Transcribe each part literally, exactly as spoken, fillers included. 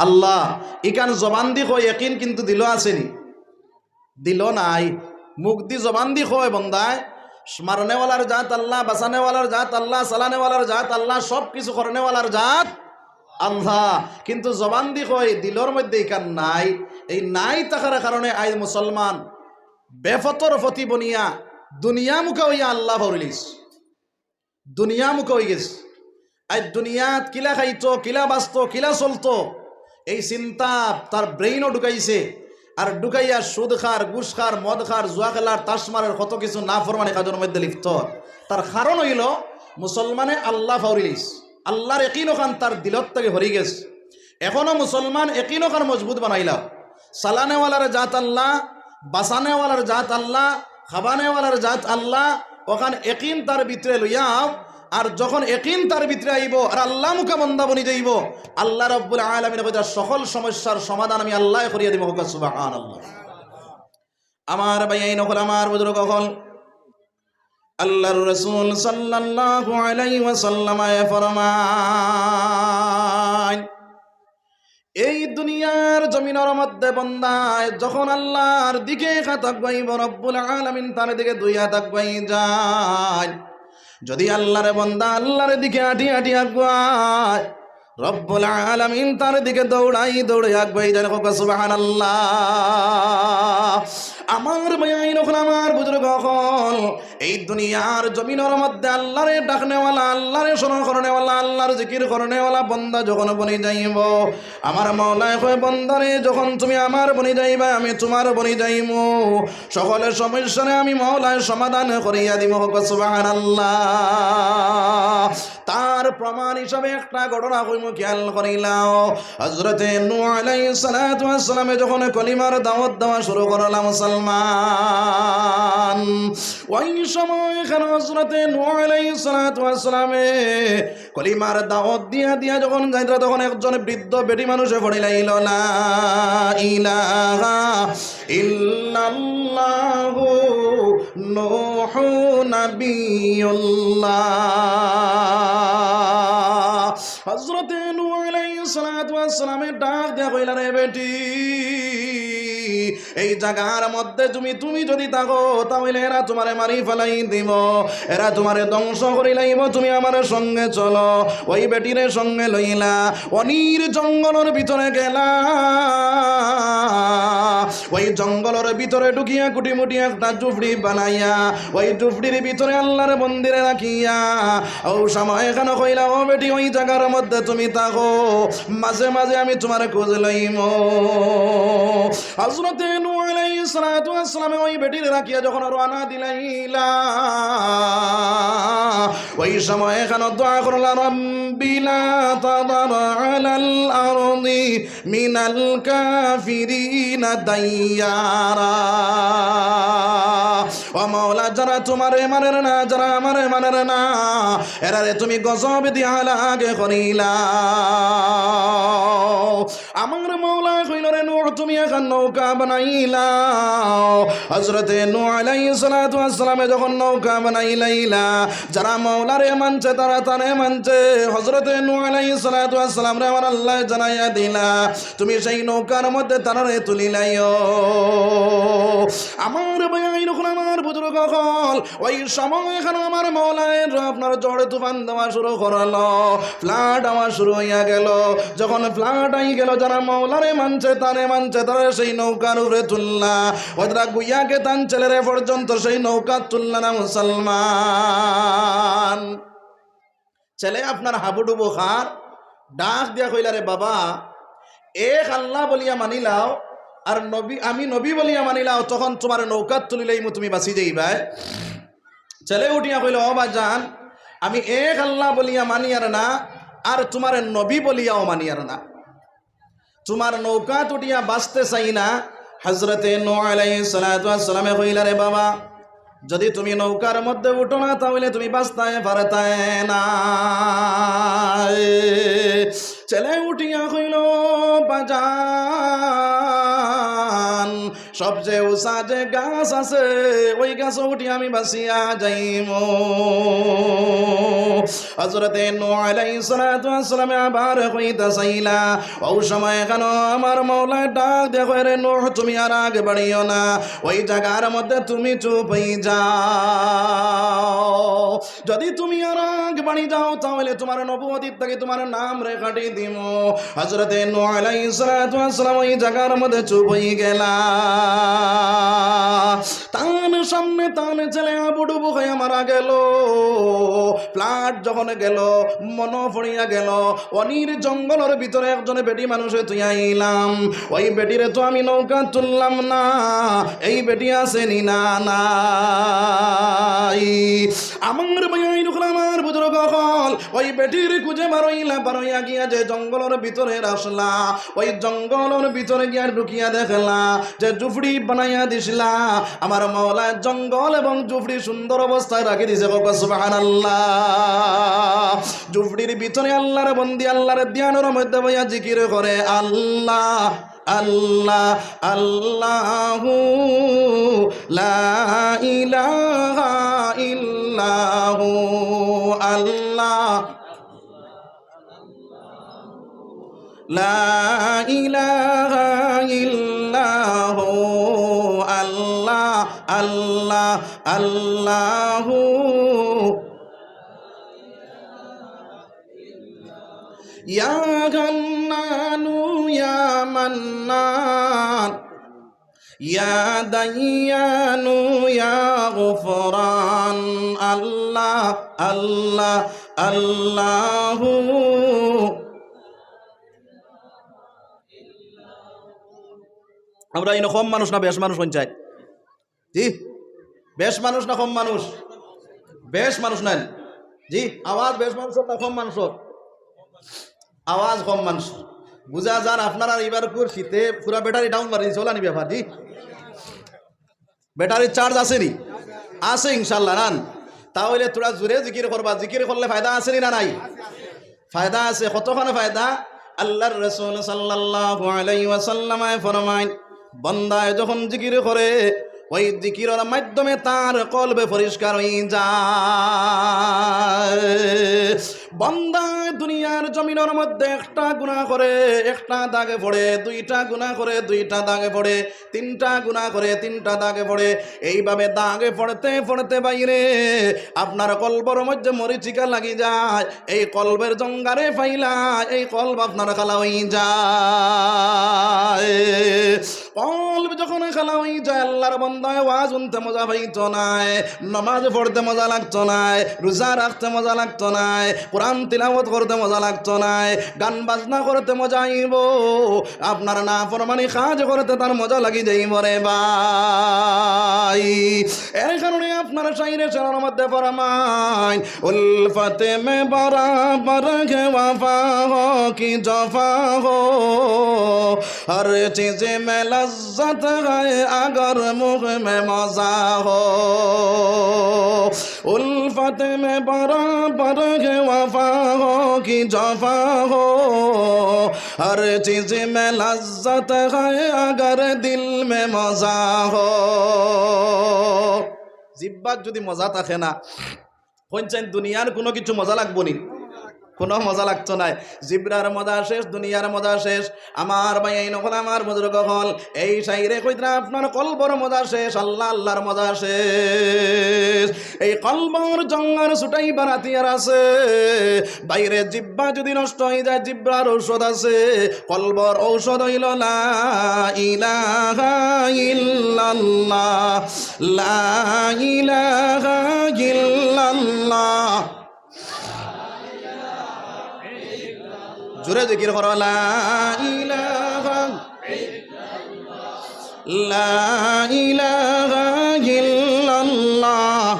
আল্লাহ। ইখান জবান দি কয়, একিন কিন্তু দিলো আছে নি? দিলো নাই। মুখ দি জবান দি কয় বন্দায়, মারনেওয়ালার জাত আল্লাহ, বাঁচানেওয়ালার জাত আল্লাহ, চালানেওয়ালার জাত আল্লাহ, সব কিছু করনেওয়ালার জাত আল্লাহ। কিন্তু জবান দি কয়, দিলর মধ্যে ইখান নাই। এই নাই থাকার কারণে আইজ মুসলমান বেফতর ফতি বনিয়া দুনিয়ামুখা অইয়া আল্লাহ ফাউরিলিছে। দুনিয়ামুখা অইগেছে। আইজ দুনিয়াত কিলা খাইতো, কিলা বাঁচতো, কিলা চলতো, এই চিন্তা তার ব্রেইনো ঢুকাইছে। আর ঢুকাইয়া সুদ খার, ঘুষ খার, মদ খার, জুয়া খেলার, তাস মারের, কত কিছু নাফরমানি কাজর মধ্যে লিপ্ত। তার কারণ অইলো মুসলমানে আল্লাহ ফাউরিলিছে, আল্লাহর একিন অখান তার দিলত থাকি হরিগেছে। এখনো মুসলমান একিন অখান মজবুত বানাইলাও। চালানেওয়ালার জাত আল্লাহ, বাঁচানেওয়ালার জাত আল্লাহ, খাবানেওয়ালার জাত আল্লাহ, অখান একিন তার ভিতরে লইয়াও। আর যখন একিন তার ভিতরে আইবো আর আল্লাহমুখা বন্দা বনি যাইবো, আল্লাহ রাব্বুল আলামিন কইতা, সকল সমস্যার সমাধান আমি আল্লায় করিয়া দিমু। কউক্কা সুবহানাল্লাহ। আমার ভাইয়াইন অকল, আমার বুজুর্গ অকল, আল্লাহর রাসূল সাল্লাল্লাহু আলাইহি ওয়াসাল্লাম ফরমাইন, এই দুনিয়ার জমিনর মধ্যে বন্দায় যখন আল্লাহর দিকে হাত আগুয়াইবো, রব্বুল আলামিন তার দিকে দুই হাত আগুয়াই যায়। যদি আল্লাহর বন্দা আল্লাহর দিকে আটি আটি আগুয়ায়, রব্বুল আলামিন তার দিকে দৌড়াই দৌড়াই আগুয়াই যায়। কউক্কা সুবহানাল্লাহ। আমার ভাইয়াইন অকল, আমার বুজুর্গ অকল, এই দুনিয়ার জমিনর মধ্যে আল্লাহরে ডাকনেওয়ালা, আল্লাহরে স্মরণ করনেওয়ালা, আল্লাহর জিকির করনেওয়ালা বন্দা যখন বনি যাইবো, আমার মাওলায় কয়, বন্দারে, যখন তুমি আমার বনি যাইবায়, আমি তুমার বনি যাইমু। সকল সমস্যারে আমি মাওলায় সমাধান করিয়া দিমু। কউক্কা সুবহানাল্লাহ। তার প্রমাণ হিসাবে একটা ঘটনা কইমু, খেয়াল করিলাও। হযরতে নূহ আলাইহিস সালাতু ওয়াস সালামে যখন কলিমার দাওয়াত দেওয়া শুরু করলা মুসলমান, ওই সময় এখানে হযরতে নূহ আলাইহিস সালাতু ওয়াস সালামে কলিমার দাওয়াত দিয়া দিয়া যখন যাইতরা, তখন একজন বৃদ্ধ বেটি মানুষে পড়িলাইল, লা ইলাহা ইল্লাল্লাহু নূহু নাবিয়ুল্লাহ। হযরতে নূহ আলাইহিস সালাতু ওয়াস সালামে ডাক দিয়া কইলা, রে বেটি, এই জাগার মধ্যে তুমি, তুমি যদি থাকো, তা অইলে এরা তুমারে মারি ফালাই দিবো, এরা তুমারে ধ্বংস করিলাইবো, তুমি আমার সঙ্গে চলো। ওই বেটিরে সঙ্গে লইলা, অনির জঙ্গলর ভিতরে গেলা। ওই জঙ্গলর ভিতরে ঢুকিয়া কুটিমুটি একটা ঝুপড়ি বানাইয়া, ওই ঝুপড়ির ভিতরে আল্লাহর বন্দিরে রাখিয়া, ও সময় এখানে কইলা, ও বেটি, ওই জাগার মধ্যে তুমি থাকো, মাঝে মাঝে আমি তুমার খোঁজ লইমু। হযরতে নূহ আলাইহিস সালাতু ওয়াস সালামে ওই বেটিরে রাখিয়া যখন রওয়ানা দিলাইলা, ওই সময় এখানে দোয়া করলা, রব্বি লা তাযার আলাল আরদি মিনাল কাফিরিনা দাইয়ারা। ও মাওলা, যারা তুমারে মানের না, যারা আমারে মানের না, এরারে তুমি গজব দিয়া হালাক করিলাও। আমার মাওলা কইল, রে নূহ, তুমি এখান নৌকা বানাইলাও। হযরতে নূহ আলাইহিস সালাতু ওয়াস সালামে যখন নৌকা বানাইলাইলা, যারা মাওলারে মানছে, তারা তারে মানছে। হযরতে নূহ আলাইহিস সালাতু ওয়াস সালামরে আমার আল্লায় জানাইয়া দিলা, তুমি সেই নৌকার মধ্যে তারারে তুলিলাইও। আমার ভাইয়াইন অকল, আমার বুজুর্গ অকল, ওই সময় এখানে আমার মাওলায় আপনার ঝড় তুফান দেওয়া শুরু করলো, flood আওয়া শুরু অইয়া গেল। যখন flood আই গেল, যারা মাওলারে মানছে, তারে মানছে, তারা সেই নৌকার উপরে তুললা। ওই তারা গুইয়াকে তান ছেলেরে পর্যন্ত সেই নৌকা তুললা না মুসলমান। ছেলে আপনার হাবুডুবু খার, ডাক দিয়া কইলা, রে বাবা, এক আল্লাহ বলিয়া মানিলাও, আর নবী, আমি নবী বলিয়া মানিলাও, তখন তুমারে নৌকাত তুলিলাইমু, তুমি বাঁচি যাইবায়। ছেলে উঠিয়া কইল, ও বাজান, আমি এক আল্লাহ বলিয়া মানিয়ার না, আর তুমারে নবী বলিয়াও মানিয়ার না। তুমার নৌকাত উঠিয়া বাঁচতে চাই না। হযরতে নূহ আলাইহিস সালাতু ওয়াস সালামে কইলা, রে বাবা, যদি তুমি নৌকার মধ্যে উঠো না, তাহলে তুমি বাঁচতায় পারতায় না। ছেলে উঠিয়া কইল, বাজান, সবচেয়ে উঁচা যে গাছ আছে, ওই গাছো উঠি আমি বাঁচিয়া যাইমু। হযরতে নূহ আলাইহিস সালাতু ওয়াস সালামে আবার কইতা চাইলা, অউ সময় কেন আমার মাওলায় ডাক দিয়া কয়, "রে নূহ, তুমি আর আগে বাড়িও না, ওই জাগার মধ্যে তুমি চুপ অই যাও।" যদি তুমি আর আগ বাড়ি যাও, তাহলে তুমার নবুয়তির থাকি তুমার নামরে কাটি দিমু। হযরতে নূহ আলাইহিস সালাতু ওয়াস সালাম ওই জাগার মধ্যে চুপ অই গেলা। তান সামনে তান ছেলে আবুডুবু অইয়া মারা গেল। Flood যখন গেল, মনো পড়িয়া গেল, অনির জঙ্গলর ভিতরে একজনে বেটি মানুষে থুইয়া আইলাম। ওই বেটিরে তো আমি নৌকাত তুললাম না, এই বেটি আছে নি না নাই? আমার ভাইয়াইন অকল, আমার বুজুর্গ অকল, ওই বেটির খুঁজে বারইলা, বারইয়া গিয়া যে জঙ্গলর ভিতরে আসলা, ওই জঙ্গলর ভিতরে গিয়া ঢুকিয়া দেখলা যে ঝুপড়ি বানাইয়া দিছলা, আমার মাওলায় জঙ্গল এবং ঝুপড়ি সুন্দর অবস্থায় রাখি দিছে। কও সুবহানাল্লাহ। ঝুপড়ির ভিতরে আল্লাহর বন্দি আল্লাহর ধ্যানর মধ্যে বইয়া জিকির করে, আল্লাহ, আল্লাহ, আল্লাহু লা ইলাহা ইল্লাহু, আল্লাহ, লা ইলাহা ইল্লাহু, আল্লাহ, আল্লাহ, আল্লাহু। ইয়া হান্নানু ইয়া মান্নান, ইয়া দাইয়ানু ইয়া গুফরান। আল্লাহ, আল্লাহ, আল্লাহু। আমরা ইনো কম মানুষ না বেশ মানুষ পঞ্চায়েত? জি, বেশ মানুষ না কম মানুষ? বেশ মানুষ নাইন? জি, আওয়াজ বেশ মানুষর না কম মানুষর? আওয়াজ কম মানুষ। বুঝা যার আপনারা ইবার পুর শীতে পুরা battery down মারি দিছে, ওলানি ব্যাপার। জি, battery charge আছে নি? আছে ইনশাআল্লাহ, নান? তাহলে থুড়া জোরে জিকির করবা, জিকির করলে ফায়দা আছে নি না নাই? ফায়দা আছে, কতখান ফায়দা? আল্লাহর রাসূল সাল্লাল্লাহু আলাইহি ওয়াসাল্লামে ফরমাইন, বান্দায় যখন জিকির করে, ওই জিকিরর মাধ্যমে তার কলবে পরিষ্কার অই যায়। বান্দায় দুনিয়ার জমিনর মধ্যে একটা গুনাহ করে, একটা দাগে পড়ে, দুইটা গুনাহ করে, দুইটা দাগে পড়ে, তিনটা গুনাহ করে, তিনটা দাগে পড়ে। এইভাবে দাগে পড়তে পড়তে বাইরে আপনার কলবর মধ্যে মরিচিকা লাগি যায়। এই কলবের জঙ্গারে ফাইলা, এই কলব আপনার কালা অই যায়। কলব যখন কালা অই যায়, আল্লাহর বান্দায় ওয়াজ হুনতে মজা পাইতো নায়, নামাজ পড়তে মজা লাগতো নায়, রোজা রাখতে মজা লাগতো নায়, কোরআন তিলাওয়াত করতে মজা লাগতো নায়, গান বাজনা করতে মজা আইবো, আপনার নাফরমানি কাজ করতে তার মজা লাগি যাইবো রে ভাই। এর কারণে আপনার শাইরে শায়রর মধ্যে ফরমাইন, الفت میں برابر ہے وفا ہو کہ جفا ہو، ہر چیز میں لذت ہے اگر منہ میں مزہ ہو۔ الفت میں برابر ہے وفا ہو کہ جفا ہو، ہر چیز میں لذت ہے اگر دل میں مزہ ہو۔ জিব্বার যদি মজা থাকে না, কইনচাইন দুনিয়ার কুনু কিছু মজা লাগবো নি? কুনু মজা লাগতো নায়। জিব্রার মজা শেষ, দুনিয়ার মজা শেষ। আমার ভাইয়াইন অকল, আমার বুজুর্গ অকল, এই শাইরে কইতরা আপনার কলবর মজা শেষ, আল্লাহ আল্লাহর মজা শেষ। এই কলবর জঙ্গার ছুটাইবার হাতিয়ার আছে। বাইরে জিব্বা যদি নষ্ট অই যায়, জিব্রার ঔষধ আছে। কলবর ঔষধ অইলো লা ইলাহা ইল্লাল্লাহ, লা ইলাহা ইল্লাল্লাহ। জোরে জিকির করো, লা ইলাহা, লা ইলাহা ইল্লাল্লাহ।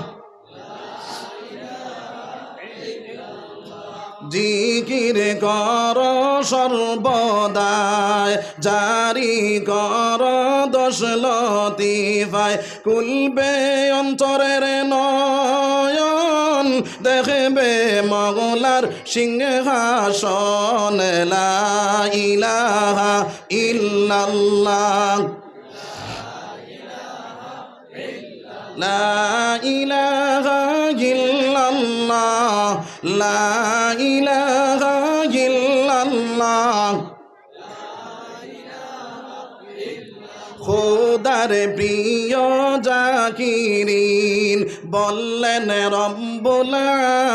জিকির করো সর্বদাই, জারি করো দশ লতিফায়, খুলবে অন্তরের নয়ন, দেখবে মওলার সিংহাসন। লা ইলাহা ইল্লাল্লাহ। لا إله إلا الله، لا إله إلا الله. খোদার প্রিয় জাকিরিন বললেন রব্বুল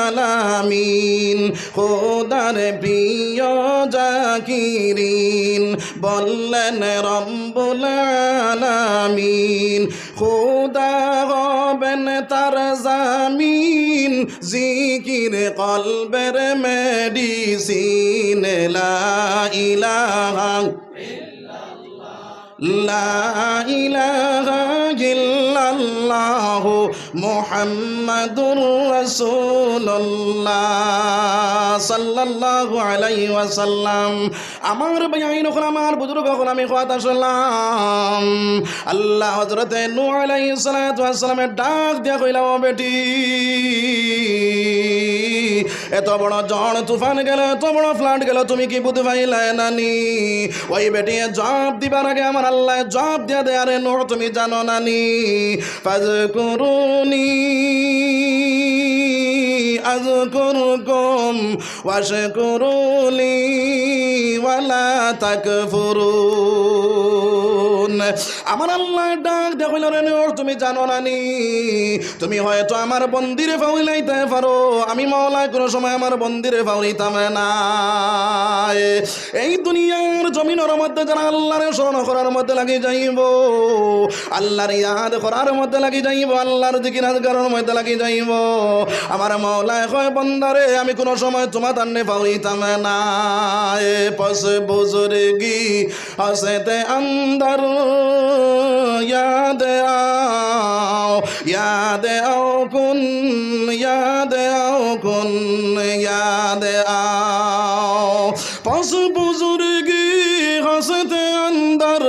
আলামিন, খোদার প্রিয় জাকিরিন বললেন রব্বুল আলামিন, খোদা হবেন তার জামিন, জিকির কলবের মেডিসিন। লা ইলাহা لا إله إلا الله محمد رسول الله صلى الله عليه وسلم. আমার ভাইয়াইন অকল, আমার বুজুর্গ অকল, আমি কথা শুনলাম। আল্লাহ হযরতে নূহ আলাইহিস সালাতু ওয়াস সালামে ডাক দিয়া কইলা, "ও বেটি, এত বড় ঝড় তুফান গেল, এত বড় flood গেল, তুমি কি বুঝ পাইলায় না নি?" ওই বেটিয়ে জবাব দিবার আগে আমার আল্লায় জবাব দিয়া দেয়, "আরে নূহ, তুমি জানো না নি? ফাযকুরুনি আযকুরকুম ওয়াশকুরুলি ওয়ালা তাকফুরুন।" আমার আল্লায় ডাক দিয়া কইলা, "রে নূহ, তুমি জানো না নি? তুমি হয়তো আমার বন্দিরে ফাউরিলাইতে পারো, আমি মওলায় কোনো সময় আমার বন্দিরে ফাউরিতাম না।" এই দুনিয়ার জমিনর মধ্যে যারা আল্লাহরে স্মরণ করার মধ্যে লাগি যাইবো, আল্লাহর ইয়াদ করার মধ্যে লাগি যাইবো, আল্লাহর জিকির আজকারর মধ্যে লাগি যাইবো, আমার মওলায় কয়, "বন্দারে, আমি কোনো সময় তোমার তান্নে ফাউরিতাম না।" এ পস বুজুর্গি হসতে আন্দর ইয়াদ আও, ইয়াদ আও কুন, ইয়াদ আও কুন, ইয়াদ আও। پس بزرگی ہست اندر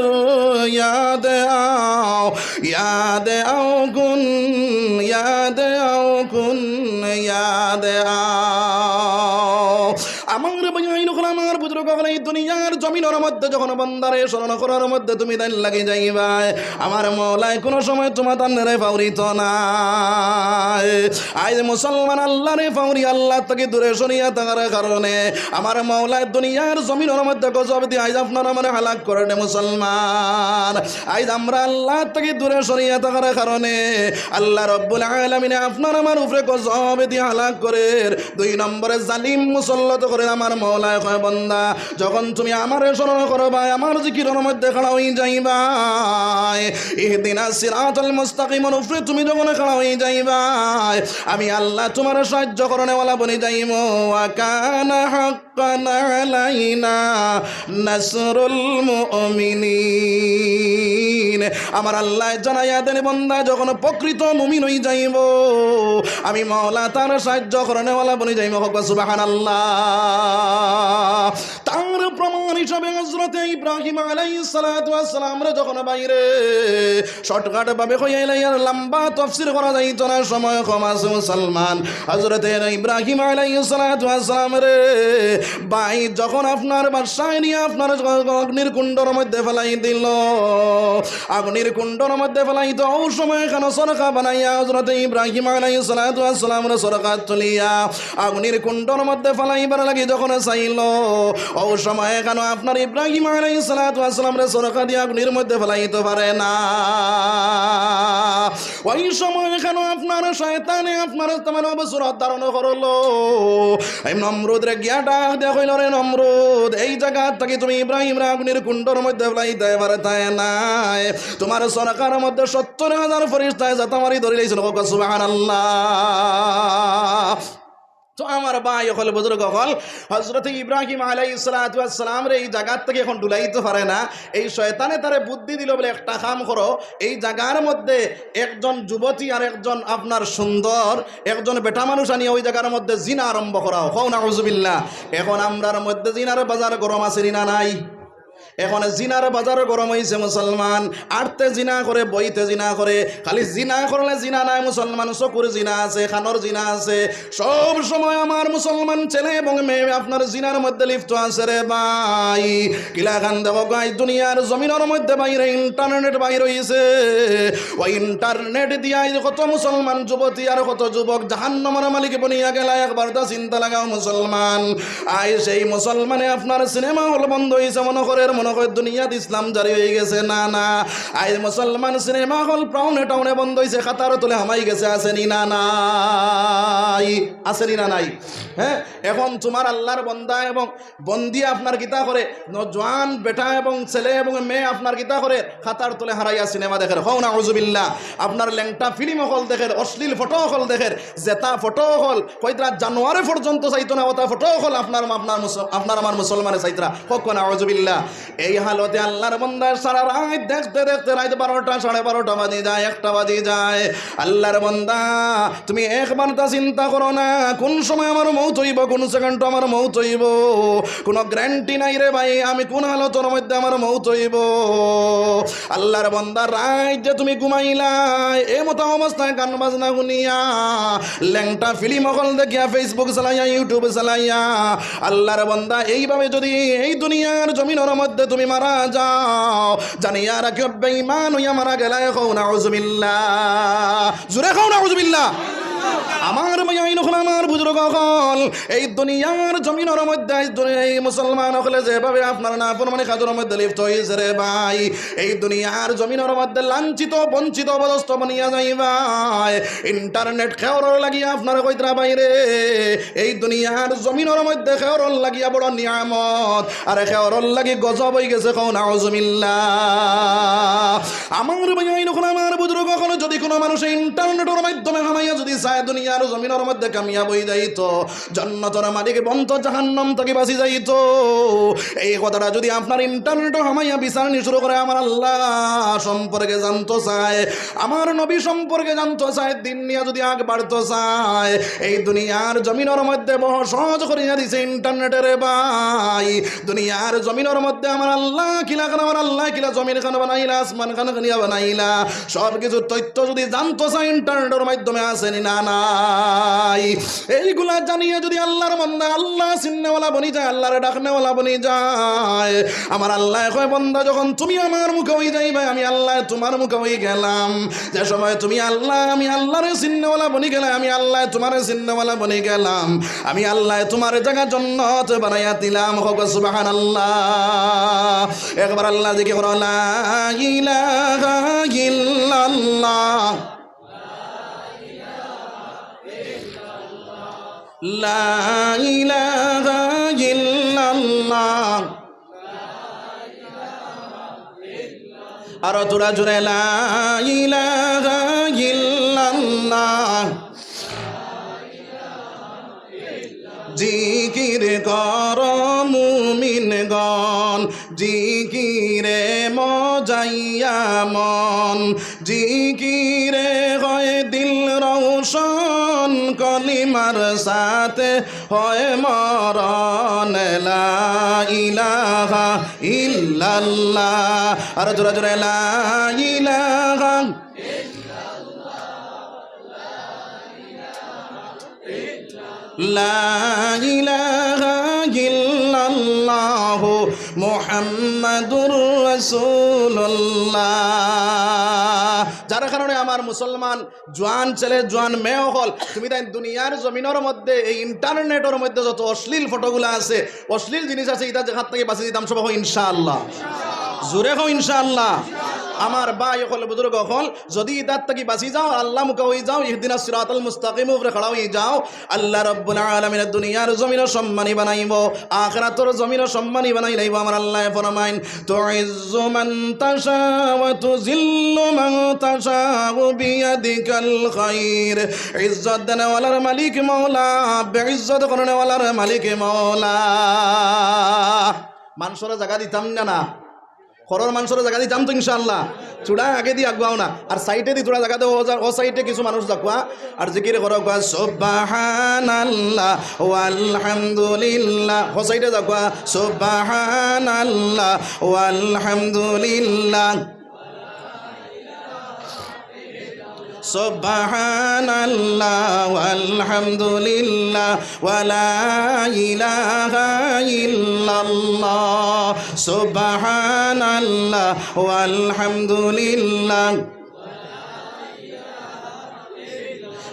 یاد آؤ، یاد آؤ کن، یاد آؤ کن، یاد آؤ। আমার ভাইয়াইন অকল, আমার বুজুর্গ অকল, এই দুনিয়ার জমিনর মধ্যে যখন বন্দারে স্মরণ করার মধ্যে তুমি তাইন লাগি যাইবায়, আমার মওলায় কোনো সময় তোমার তান্নে ফাউরিতো নায়। আইজ মুসলমান আল্লাহরে ফাউরি, আল্লাহ থাকি দূরে সরিয়া থাকার কারণে আমার মওলায় দুনিয়ার জমিনর মধ্যে গজব দিয়া আইজ আপনার আমারে হালাক করে দে মুসলমান। আইজ আমরা আল্লাহ থাকি দূরে সরিয়া থাকার কারণে আল্লাহ রব্বুল আলামিনে আপনার আমার উপরে গজব দিয়া হালাক করের। দুই নম্বরে জালিম মুসল্লত করের। আমার মওলায় কয়, বন্দা, যখন তুমি আমারে স্মরণ করবায়, আমার জিকিরর মধ্যে খাড়া অই যাইবায়, ইহদিনাস সিরাতাল মুস্তাকিমর উপরে তুমি যখন খাড়া অই যাইবায়, আমি আল্লাহ তোমার সাহায্য করনেওয়ালা বনি যাইমু। ওয়া কানা হাক্কান আলাইনা নাসরুল মুমিনিন। আমার আল্লায় জানাইয়া দেন, বন্দা যখন প্রকৃত মুমিন অই যাইবো, আমি মওলা তার সাহায্য করনেওয়ালা বনি যাইমু। কউক্কা সুবহানাল্লাহ। তার প্রমাণ হিসাবে হযরতে ইব্রাহিম আলাইহিস সালাতু ওয়াস সালামরে যখন বাইরে shortcut ভাবে কইয়া লাইয়ার লম্বা তফসির করা যাইতো না, সময় কম আছে মুসলমান। হযরতে ইব্রাহিম আলাইহিস সালাতু ওয়াস সালামরে ভাই যখন আপনার বাদশায় নিয়া আপনার অগ্নির কুণ্ডর মধ্যে ফালাই দিল, অগ্নির কুণ্ডর মধ্যে ফালাই তো, অউ সময় খানো সরকা বানাইয়া হযরতে ইব্রাহিম আলাইহিস সালাতু ওয়াস সালামরে সরকা তুলিয়া অগ্নির কুণ্ডর মধ্যে ফালাইবার লাগি যখন চাইল, অউ সময় খানো আপনার ইব্রাহিম আলাইহিস সালাতু ওয়াস সালামরে সরকা দিয়া অগ্নির মধ্যে ফালাইতো পারে না। ওই সময় খানো আপনার শয়তানে আপনার তেমন অবসর ধারণ করলো। এই নমরুদরে গিয়া ডাক দিয়া কইল, "রে নমরুদ, এই জাগাত থাকি তুমি ইব্রাহিমরে অগ্নির কুণ্ডর মধ্যে ফালাইতায় পারতায় নায়। তোমার সরকার মধ্যে সত্তর হাজার ফিরিস্তায় জাতা মারি ধরিলাইছইন।" কউক্কা সুবহানাল্লাহ। তো আমার ভাই অকল, বুজুর্গ অকল, হযরতে ইব্রাহিম আলাইহিস সালাতু ওয়াস সালামরে এই জাগাত থাকি এখন ডুলাইতো পারে না। এই শয়তানে তারে বুদ্ধি দিল বলে, "একটা কাম করো, এই জাগার মধ্যে একজন যুবতী আর একজন আপনার সুন্দর একজন বেটা মানুষ আনিয়া ওই জাগার মধ্যে জিনা আরম্ভ করাও।" কও নাউজুবিল্লাহ। এখন আমরার মধ্যে জিনার বাজার গরম আছে নি না নাই? এখন জিনার বাজার গরম অইছে মুসলমান, আটতে জিনা করে, বইতে জিনা করে, খালি জিনা করলে জিনা নায় মুসলমান, চকুর জিনা আছে, কানর জিনা আছে। সব সময় আমার মুসলমান ছেলে এবং মেয়ে আপনার জিনার মধ্যে লিপ্ত আছে রে ভাই। কিলাখান দেখো guys, দুনিয়ার জমিনর মধ্যে বাইরে internet বাইর অইছে, ওই internet দিয়া আইজ কত মুসলমান যুবতী আর কত যুবক জাহান্নামর মালিক বনিয়া গেলা। একবার তা চিন্তা লাগাও মুসলমান, আইজ সেই মুসলমানে আপনার সিনেমা হল বন্ধ অইছে, মনো করের, মনো করের দুনিয়াত ইসলাম জারি অইগেছে। না, না, আইজ মুসলমান সিনেমা হল টাউনে টাউনে বন্ধ অইছে, কাতার তলে হামাই গেছে, আছে নি না নাই? আছে নি না নাই? হ্যাঁ, এখন তুমার আল্লার বন্দা এবং বন্দি আপনার কিতা করে, নওজোয়ান বেটা এবং ছেলে এবং মেয়ে আপনার কিতা করে, কাতার তলে হারাইয়া সিনেমা দেখের। কও নাউজুবিল্লাহ। আপনার লেংটা ফিল্ম অকল দেখের, অশ্লীল ফটো অকল দেখের, যেটা ফটো অকল কইতরা জানোয়ারে পর্যন্ত চাইতো না, ওটা ফটো অকল আপনার, আপনার মুস-, আপনার আমার মুসলমানে চাইতরা। কও নাউজুবিল্লাহ। এই হালতে আল্লার বন্দা সারা রাইত দেখতে দেখতে রাইত বারোটা, সাড়ে বারোটা বাজি যায়, একটা বাজি যায়। আল্লার বন্দা, তুমি একবার তা চিন্তা করো না, কোন সময় আমার মউত অইবো, কোন সেকেন্ডো আমার মউত অইবো, কোনো গ্যারান্টি নাই রে ভাই, আমি কোন হালতর মধ্যে আমার মউত অইবো। আল্লার বন্দা, রাইত যে তুমি ঘুমাইলায়, এ মতো অবস্থায় গান বাজনা হুনিয়া, লেংটা ফিল্ম অকল দেখিয়া, Facebook চালাইয়া, YouTube চালাইয়া, আল্লার বন্দা, এইভাবে যদি এই দুনিয়ার জমিনর মধ্যে তুমি মারা যাও, জানিয়া রাখিও, বেঈমান অইয়া মারা গেলায়। কও নাউজুবিল্লাহ। জোরে কও নাউজুবিল্লাহ। আমার ভাইয়াইন অকল, আমার বুজুর্গ অকল, এই দুনিয়ার জমিনর মধ্যে আইজ দুনি-, এই মুসলমান অকলে যেভাবে আপনার নাফরমানি কাজর মধ্যে লিপ্ত অইছে রে ভাই, এই দুনিয়ার জমিনর মধ্যে লাঞ্ছিত, বঞ্চিত, অপদস্থ বনিয়া যাইবায়। Internet খেওরর লাগিয়া আপনার কইতরা বাইরে, এই দুনিয়ার জমিনর মধ্যে খেওরর লাগিয়া বড় নিয়ামত, আর খেওরর লাগি গজব অইগেছে। কও নাউজুবিল্লাহ। আমার ভাইয়াইন অকল, আমার বুজুর্গ অকল, যদি কোনো মানুষে internet-র মাধ্যমে হামাইয়া যদি চায় দুনিয়ার জমিনর মধ্যে কামিয়াব অই যাইতো, জন্নতর মালিক বনতো, জাহান্নাম থাকি বাচি যাইতো, এই কথাটা যদি আপনার internet-ও হামাইয়া বিচারনি শুরু করে, আমার আল্লাহ সম্পর্কে জানতো চায়, আমার নবী সম্পর্কে জানতো চায়, দিন নিয়া যদি আগ বাড়তো চায়, এই দুনিয়ার জমিনর মধ্যে বড় সহজ করিয়া দিছে internet-এ রে ভাই। দুনিয়ার জমিনর মধ্যে আমার আল্লাহ কিলা খান, আমার আল্লাহ কিলা জমিন খান বানাইলা, আসমান খান কিলা বানাইলা, সব কিছু তথ্য যদি জানতো চায়, internet-র মাধ্যমে আছে নি না নাই? এইগুলা জানিয়া যদি আল্লার বান্দা আল্লাহ চিননেওয়ালা বনি যায়, আল্লারে ডাকনেওয়ালা বনি যায়, আমার আল্লায় কয়, বন্দা, যখন তুমি আমার মুখে অই যাইবায়, আমি আল্লায় তুমার মুখে অই গেলাম। যে সময় তুমি আল্লাহ, আমি আল্লারে চিননেওয়ালা বনি গেলায়, আমি আল্লায় তুমারে চিননেওয়ালা বনি গেলাম, আমি আল্লায় তুমার জাগা জন্নত বানাইয়া দিলাম। কও সুবহানাল্লাহ। একবার আল্লাহ জিকির করো, লা ইলাহা ইল্লাল্লাহ। লা ইলাহা ইল্লাল্লাহ। আরো থুড়া জোরে, লা ইলাহা ইল্লাল্লাহ। জিকির কর মুমিনগণ, জিকিরে মজাইয়া মন, জিকিরে হয় দিল রোশন, কলিমার সাথে হয় মরণ। লা ইলাহা ইল্লাল্লাহ। আরো জোরে জোরে, লা ইলাহা। লা ইলাহা ইল্লাল্লাহু মুহাম্মাদুর রাসূলুল্লাহ। যার কারণে আমার মুসলমান জোয়ান ছেলে, জোয়ান মেয়ে অকল, তুমি তাইন দুনিয়ার জমিনর মধ্যে এই internet-র মধ্যে যত অশ্লীল ফটোগুলা আছে, অশ্লীল জিনিস আছে, ইতা জাগাত থাকি বাচি যাইতাম। সবে কও ইনশাআল্লাহ। জোরে কও ইনশাআল্লাহ। আমার ভাই অকল, বুজুর্গ অকল, যদি ইতার থাকি বাচি যাও, আল্লাহ মুখা অই যাও, ইহদিনাস সিরাতাল মুস্তাকিম উপরে খাড়া অই যাও, আল্লাহ রাব্বুল আলামিন দুনিয়ার জমিনও সম্মানী বানাইবো, আখিরাতর জমিনও সম্মানী বানাই লাইবো। আমার আল্লায় ফরমাইন, তুইজ্জু মান তাশা ওয়া তুযিল্লু মান তাশা বিয়াদিকাল খাইর। ইজ্জত দেনেওয়ালার মালিক মওলা, বেইজ্জত করনেওয়ালার মালিক মওলা। মানষরে জাগা দিতাম না, না। ঘরর মানষরে জাগা দিতাম তো ইনশাআল্লাহ। থুড়া আগেদি আগুয়াও না, আর সাইডেদি থুড়া জাগা দেও, ও যা-, ও সাইডে কিছু মানুষ যাউক্কা, আর জিকির করউক্কা, সুবহানাল্লাহ ওয়ালহামদুলিল্লাহ। ও সাইডে যাউক্কা, সুবহানাল্লাহ ওয়ালহামদুলিল্লাহ। সুবহানাল্লাহ ওয়ালহামদুলিল্লাহ ওয়ালা ইলাহা ইল্লাল্লাহ। সুবহানাল্লাহ ওয়ালহামদুলিল্লাহ।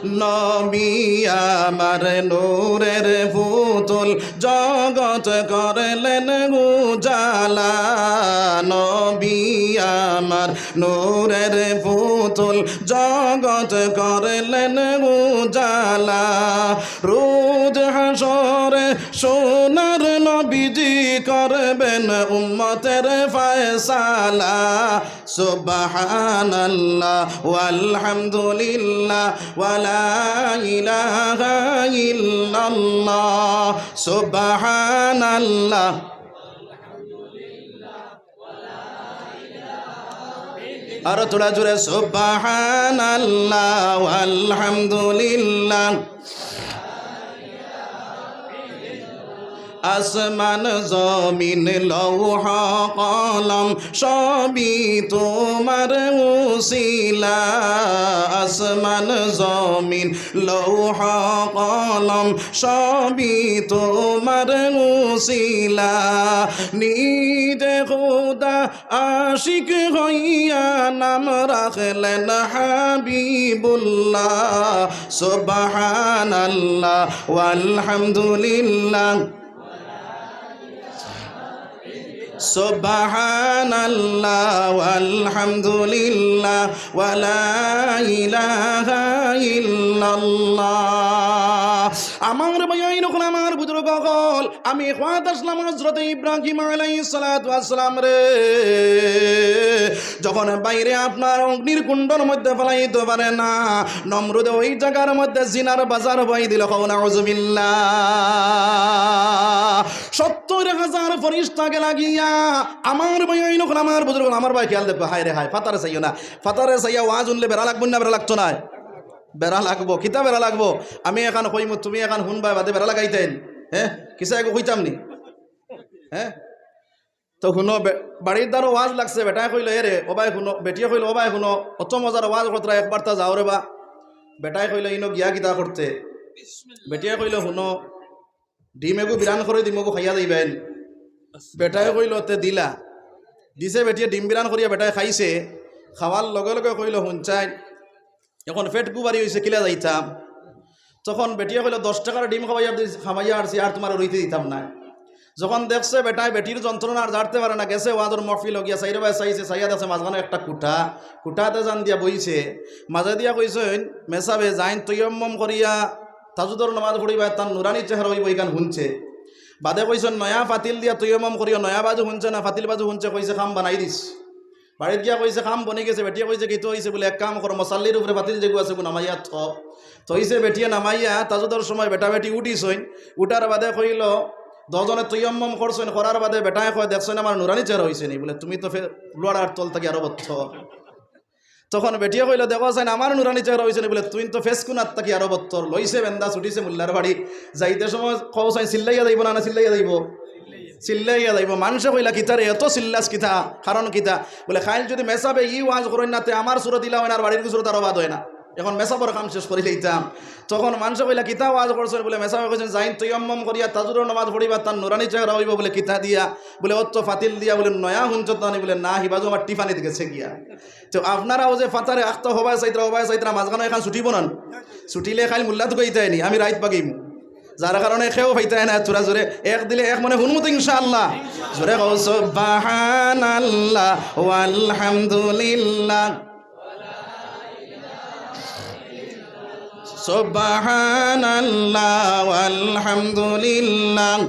নবী আমার নূরের পুতুল, জগত করলেন উজালা। নবী আমার নূরের পুতুল, জগত করলেন উজালা। রোজ হাশরে সোনার নবীজি করবেন উম্মতের ফয়সালা। সুবহানাল্লাহ ওয়ালহামদুলিল্লাহ ওয়ালা ইলাহা ইল্লাল্লাহ। সুবহানাল্লাহ। আরো থুড়া জোরে, সুবহানাল্লাহ ওয়ালহামদুলিল্লাহ। আসমান জমিন লৌহ কলম সবই তোমার উসিলা। আসমান জমিন লৌহ কলম সবই তোমার উসিলা। নিজে খোদা আশিক হইয়া নাম রাখলেন হাবিবুল্লাহ। সুবহানাল্লাহ ওয়ালহামদুলিল্লাহ। সুবহানাল্লাহ ওয়ালহামদুলিল্লাহ ওয়ালা ইলাহা ইল্লাল্লাহ। আমার ভাইয়াইন অকল, আমার বুজুর্গ অকল, আমি কইতাছিলাম হযরত ইব্রাহিম আলাইহিস সালাতু ওয়াস সালামরে যখন ভাইরে আপনার অগ্নির কুণ্ডর মধ্যে ফালাইতো পারে না, নমরুদে ওই জাগার মধ্যে জিনার বাজার বওয়াই দিল। কও নাউজুবিল্লাহ। সত্তর হাজার ফিরিস্তা গেলা গিয়া, আমার ভাইয়াইন অকল, আমার বুজুর্গ অকল, আমার ভাই খেয়াল দেখবা, হায় রে হায়, ফাতারে চাইও না। ফাতারে চাইয়া ওয়াজ হুনলে বেড়া লাগবো না, বেড়া লাগতো নায়? বেড়া লাগবো। কিতা বেড়া লাগবো? আমি এখান কইমু, তুমি এখান হুনবায়, বাদে বেড়া লাগাইতাইন। হে, কিসা এগু কইতাম নি? হে, তো হুনো, বে-, বাড়ির দ্বারো ওয়াজ লাগছে, বেটায় কইলো, "এ রে, ও ভাই হুনো", বেটিয়ে কইলো, "ও ভাই হুনো, অত মজার ওয়াজ করতরা, একবার তা যাও রে বা।" বেটায় কইলো, "ইনো গিয়া কিতা করতে?" বেটিয়ে কইলো, "হুনো, ডিম এগু বিরান করি দিমু গো, খাইয়া যাইবাইন।" বেটায় কইলো, "তে দিলা।" দিছে বেটিয়ে ডিম বিরান করিয়া, বেটায় খাইছে। খাওয়ার লগে লগে কইলো, "হুনছাইন, এখন পেট গু ভারি অইছে, কিলা যাইতাম?" তখন বেটিয়ে কইলো, "দশ টেকার ডিম খাওয়াইয়া দি-, খাওয়াইয়া আরছি, আর তুমারে রইতে দিতাম নায়।" যখন দেখছে বেটায় বেটির যন্ত্রণা আর জারতে পারে না, গেছে ওয়াজর মহফিলো গিয়া চাইরোবায় চাইছে, চাইয়া দেখছে মাঝখানো একটা কুঠা, কুঠাতে জান দিয়া বইছে। মাঝে দিয়া কইছইন, "মেসাবে যাইন তৈয়ম্মম করিয়া তাজুদর নমাজ পড়িবায়, তান নুরানি চেহারা অইবো, ইখান হুনছে।" বাদে কইছইন, "নয়া ফাতিল দিয়া তৈয়ম্মম করিও, নয়া বাজু হুনছে না ফাতিল বাজু হুনছে?" কইছে, "কাম বানাই দিছ।" বাড়িত গিয়া কইছে, "কাম বনি গেছে।" বেটিয়ে কইছে, "কিতা অইছে?" বুলে, "এক কাম কর, মশাল্লির উপরে ফাতিল যেগু আছে, এগু নামাইয়া থ।" থইছে বেটিয়ে নামাইয়া, তাজুদর সময় বেটা বেটি উঠিছইন। উঠার বাদে কইলো, দশজনে তৈয়ম্মম করছইন, করার বাদে বেটায় কয়, "দেখছইন আমার নুরানি চেহারা অইছে নি?" বুলে, "তুমি তো ফে-, লুয়ার তল থাকি আরো বত্তর।" তখন বেটিয়ে কইলো, "দেখো চাইন, আমার নুরানি চেহারা অইছে নি?" বুলে, "তুই তো ফেস কুনাত থাকি আরো বত্তর।" লইছে বেন্দা, ছুটিছে মুল্লার বাড়ি। যাইতে সময় কও চাইন, চিল্লাইয়া যাইবো না, না চিল্লাইয়া যাইবো? চিল্লাইয়া যাইবো। মানষে কইলা, "কিতা রে, এত চিল্লাস কিতা? কারণ কিতা?" বুলে, "কাইল যুদি মেসাবে ই ওয়াজ করইন না, তে আমার সুরত ইলা অয় না, আর বাড়ির সুরত আরো বাদ অয় না। এখন মেসাবর কাম শেষ করি লইতাম।" তখন মানষে কইলা, "কিতা ওয়াজ করছইন?" বুলে, মেসাবে কইছইন, "যাইন তৈয়ম্মম করিয়া তাজুদর নমাজ পড়িবা, তান নুরানি চেহারা অইবো।" বুলে, "কিতা দিয়া?" বুলে, "অত ফাতিল দিয়া।" বুলে, "নয়া হুনছত না নি?" বুলে, "না, হি বাজু আমার টিফানিত গেছে গিয়া।" তো আপনারা অউ যে ফাতারে আখতা হবায় চাইতরা, হবায় চাইতরা, মাঝখানো এখান ছুটিবো না নি? ছুটিলে কাইল মুল্লাত কইতায় নি, আমি রাইত বাগিমু। যার কারণে কেউ পাইতায় না, থুড়া জোরে এক দিলে এক মনে হুনমু তো ইনশাআল্লাহ। জোরে কও, সুবহানাল্লাহ ওয়ালহামদুলিল্লাহ। সুবহানাল্লাহ ওয়ালহামদুলিল্লাহ।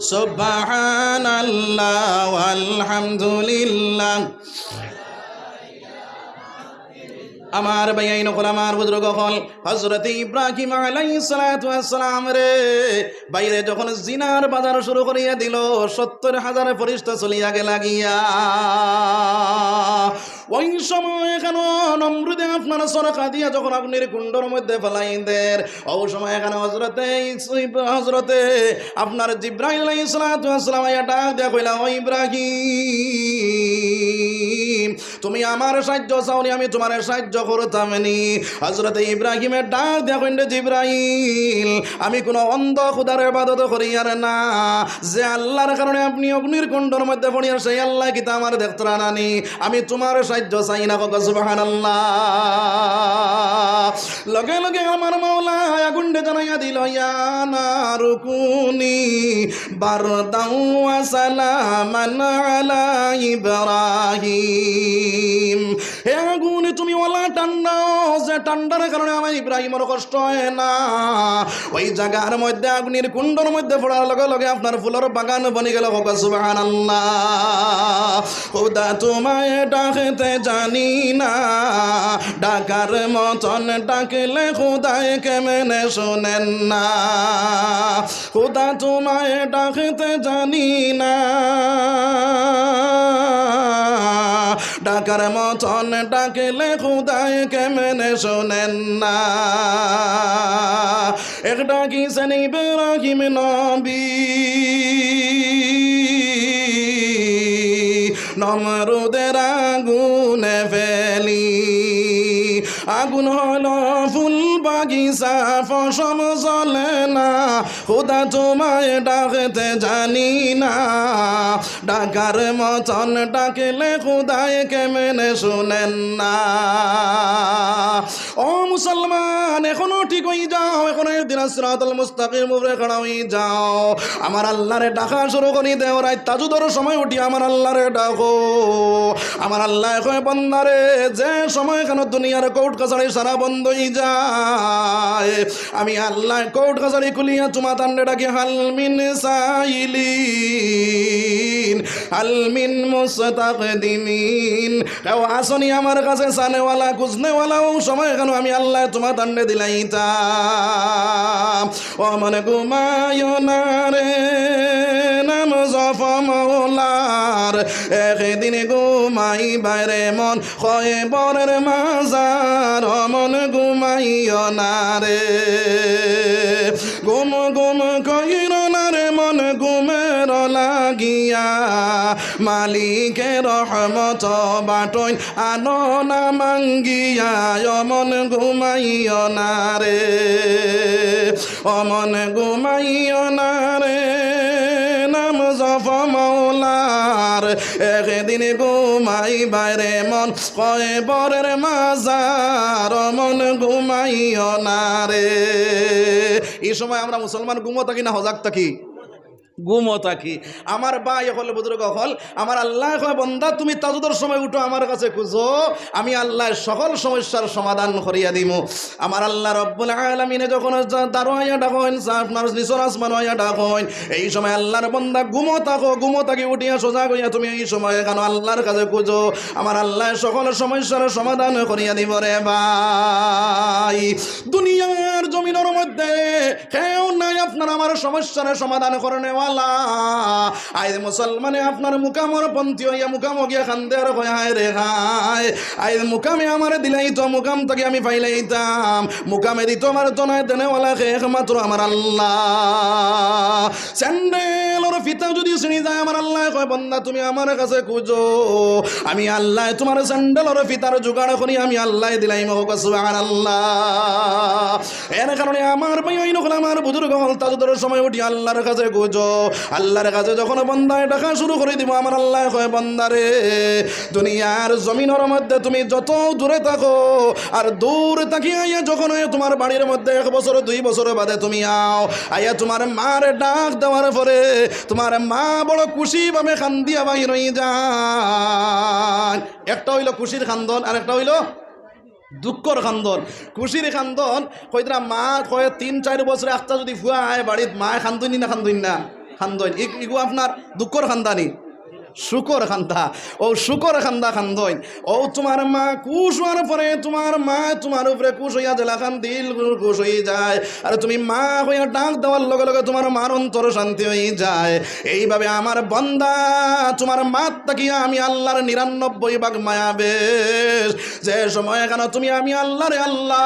সুবহানাল্লাহ ওয়ালহামদুলিল্লাহ। আমার ভাইয়াইন অকল, আমার বুজুর্গ অকল, হযরতে ইব্রাহিম আলাইহিস সালাতু ওয়াস সালাম রে, বাইরে যখন জিনার বাজার শুরু করিয়া দিল, সত্তর হাজার ফেরেশতা চলিয়া গেলা গিয়া। ওই সময় কেন নমরুদে আপনার সরকা দিয়া যখন আগুনের কুণ্ডর মধ্যে ফালাই দের, ওই সময় কেন হযরতে ইস-, হযরতে আপনার জিব্রাইল আলাইহিস সালাতু ওয়াস সালাম আইয়া ডাক দিয়া কইলা, "ও ইব্রাহিম, তুমি আমার সাহায্য চাওনি, আমি তোমার সাহায্য করতাম নি।" হযরতে ইব্রাহিমে ডাক দিয়া কইন, "রে জিব্রাইল, আমি কোনো অন্ধ খুদার ইবাদত করিয়ার না। যে আল্লাহর কারণে আপনি অগ্নির কুণ্ডর মধ্যে পড়িয়ার, সেই আল্লাহ কিতা আমার দেখতরা নানি? আমি তোমার সাহায্য চাই না।" কও সুবহানাল্লাহ। লগে লগে আমার মাওলা আগুনরে জানাইয়া দিল, "ইয়া নারু কুনি বারদাও ওয়া সালামান আলা ইব্রাহিম।" হে আগুন, তুমি ওলা ঠান্ডা, যে ঠান্ডার কারণে আমার ইব্রাহিমর কষ্ট হয় না। ওই জাগার মধ্যে আগুনের কুণ্ডর মধ্যে পড়ার লগে লগে আপনার ফুলর বাগান বনি গেল। কও সুবহানাল্লাহ। খুদা তোমায় ডাকতে জানি না, ডাকার মতন ডাকলে খুদায় কেমনে শুনেন না। খুদা তোমায় ডাকতে জানি না, ডাকার মতন ডাকলে খুদায় কেমনে শুনেন না। এক ডাকিছেন ইব্রাহিম নবী, নমরুদের আগুনে ফেলি। আগুন হলো ফুল বাগিচা, ফসল জ্বলে না। খুদা তোমায় ডাকতে জানি না, ডাকার মতন ডাকলে খুদায় কেমনে শুনেন না। ও মুসলমান, এখনো ঠিক হই যাও, এখনো একদিন সিরাতুল মুস্তাকিম উপরে খাড়া হই যাও। আমার আল্লাহরে ডাকা শুরু করি দেও, রাইত তাজুদর সময় উঠি আমার আল্লাহরে ডাকো। আমার আল্লাহ কয়, "বন্দারে, যে সময় কেন দুনিয়ার কোর্ট কাছারি সারা বন্ধ হই যায়, আমি আল্লাহ কোর্ট কাছারি খুলিয়া তোমা তান্ডে ডাকি, হালমিন সাইলিন, হালমিন মুস্তাকদিমিন।" কেউ আসনি আমার কাছে চানেওয়ালা, খুঁজনেওয়ালা, ও সময় কেন আমি আল্লাহ তোমা তান্ডে দিলাইতাম। ও মন ঘুমাইও না রে, নাম জপ মৌলার, একদিন ঘুমাইবায় রে মন কয়বরের মাজার। ও মন ঘুমাইও না রে, ঘুম ঘুম কইরো না রে মন ঘুমের লাগিয়া, মালিকের রহমত বাটইন আনো না মাঙ্গিয়া। ও মন ঘুমাইও না রে, ও মন ঘুমাইও না রে, নাম জপ মৌলার, একদিন ঘুমাইবায় রে মন কয়বরের মাজার। ও মন ঘুমাইও না রে। এই সময় আমরা মুসলমান ঘুমো থাকি না হজাগ থাকি? ঘুমো থাকি। আমার ভাই অকল, বুজুর্গ অকল, আমার আল্লাহ কয়, "বন্দা, তুমি তাজুদর সময় উঠো, আমার কাছে খুঁজো, আমি আল্লাহ সকল সমস্যার সমাধান করিয়া দিমু।" আমার আল্লাহ রব্বুল আলামিনে যখন যা-, দারো আইয়া ডাকইন, যা আপনার নিচর আসমানো আইয়া ডাকইন, এই সময় আল্লাহর বন্দা ঘুমো থাকো, ঘুমো থাকি উঠিয়া সোজা হইয়া তুমি এই সময় কেন আল্লাহর কাছে খুঁজো, আমার আল্লাহ সকল সমস্যার সমাধান করিয়া দিব রে ভাই। দুনিয়ার জমিনর মধ্যে কেউ নাই আপনার আমার সমস্যার সমাধান করনেওয়ালা। আইজ মুসলমানে আপনার মুকামর পন্থী হইয়া মুকামো গিয়া কান্দে আর কয়, "হায় রে হায়, আইজ মুকামে আমারে দিলাইতো, মুকাম থাকি আমি পাইলাইতাম, মুকামে দিতো পারতো নায়, দেনেওয়ালা কে একমাত্র আমার আল্লাহ।" স্যান্ডেলর ফিতা যদি ছিঁড়ি যায়, আমার আল্লাহ কয়, "বন্দা, তুমি আমার কাছে খুঁজো, আমি আল্লাহ তোমার স্যান্ডেলর ফিতার জোগাড় করি, আমি আল্লাহ দিলাইমু।" কও সুবহানাল্লাহ। এর কারণে আমার ভাই অকল, আমার বুজুর্গ অকল, তাজুদর সময় উঠি আল্লাহর কাছে খুঁজো। আল্লাহর কাছে যখন বন্দায় ডাকা শুরু করি দিব, আমার আল্লাহ কয়, "বন্দারে, দুনিয়ার জমিনর মধ্যে তুমি যত দূরে থাকো, আর দূর থাকি আইয়া যখন হয় তোমার বাড়ির মধ্যে এক বছর দুই বছর বাদে তুমি আও, আইয়া তোমার মার ডাক দেওয়ার পরে তোমার মা বড় খুশি ভাবে কান্দিয়া বাহির হই যায়।" একটা হইল খুশির কান্দন, আর একটা হইল দুঃখর কান্দন। খুশির কান্দন, কইতরা মা কয় তিন চাইর বছরে একটা যদি ফুয়া আয় বাড়িত, মায় কান্দইন না, কান্দইন না? কান্দইন। ই-, ইগু আপনার দুঃখর কান্দানি। শুকর কান্দা, অউ শুকর কান্দা কান্দইন। অউ তুমার মা খুশ অওয়ার পরে তুমার মা তুমার উপরে খুশ অইয়া যেলাখান দিল খুশ অইযায়, আর তুমি মা কইয়া ডাক দেওয়ার লগে লগে তুমার মার অন্তর শান্তি অইযায়। এইভাবে আমার বন্দা, তুমার মাত থাকিয়া আমি আল্লার নিরানব্বই ভাগ মায়া বেশ। যে সময় এখানো তুমি আমি আল্লারে আল্লা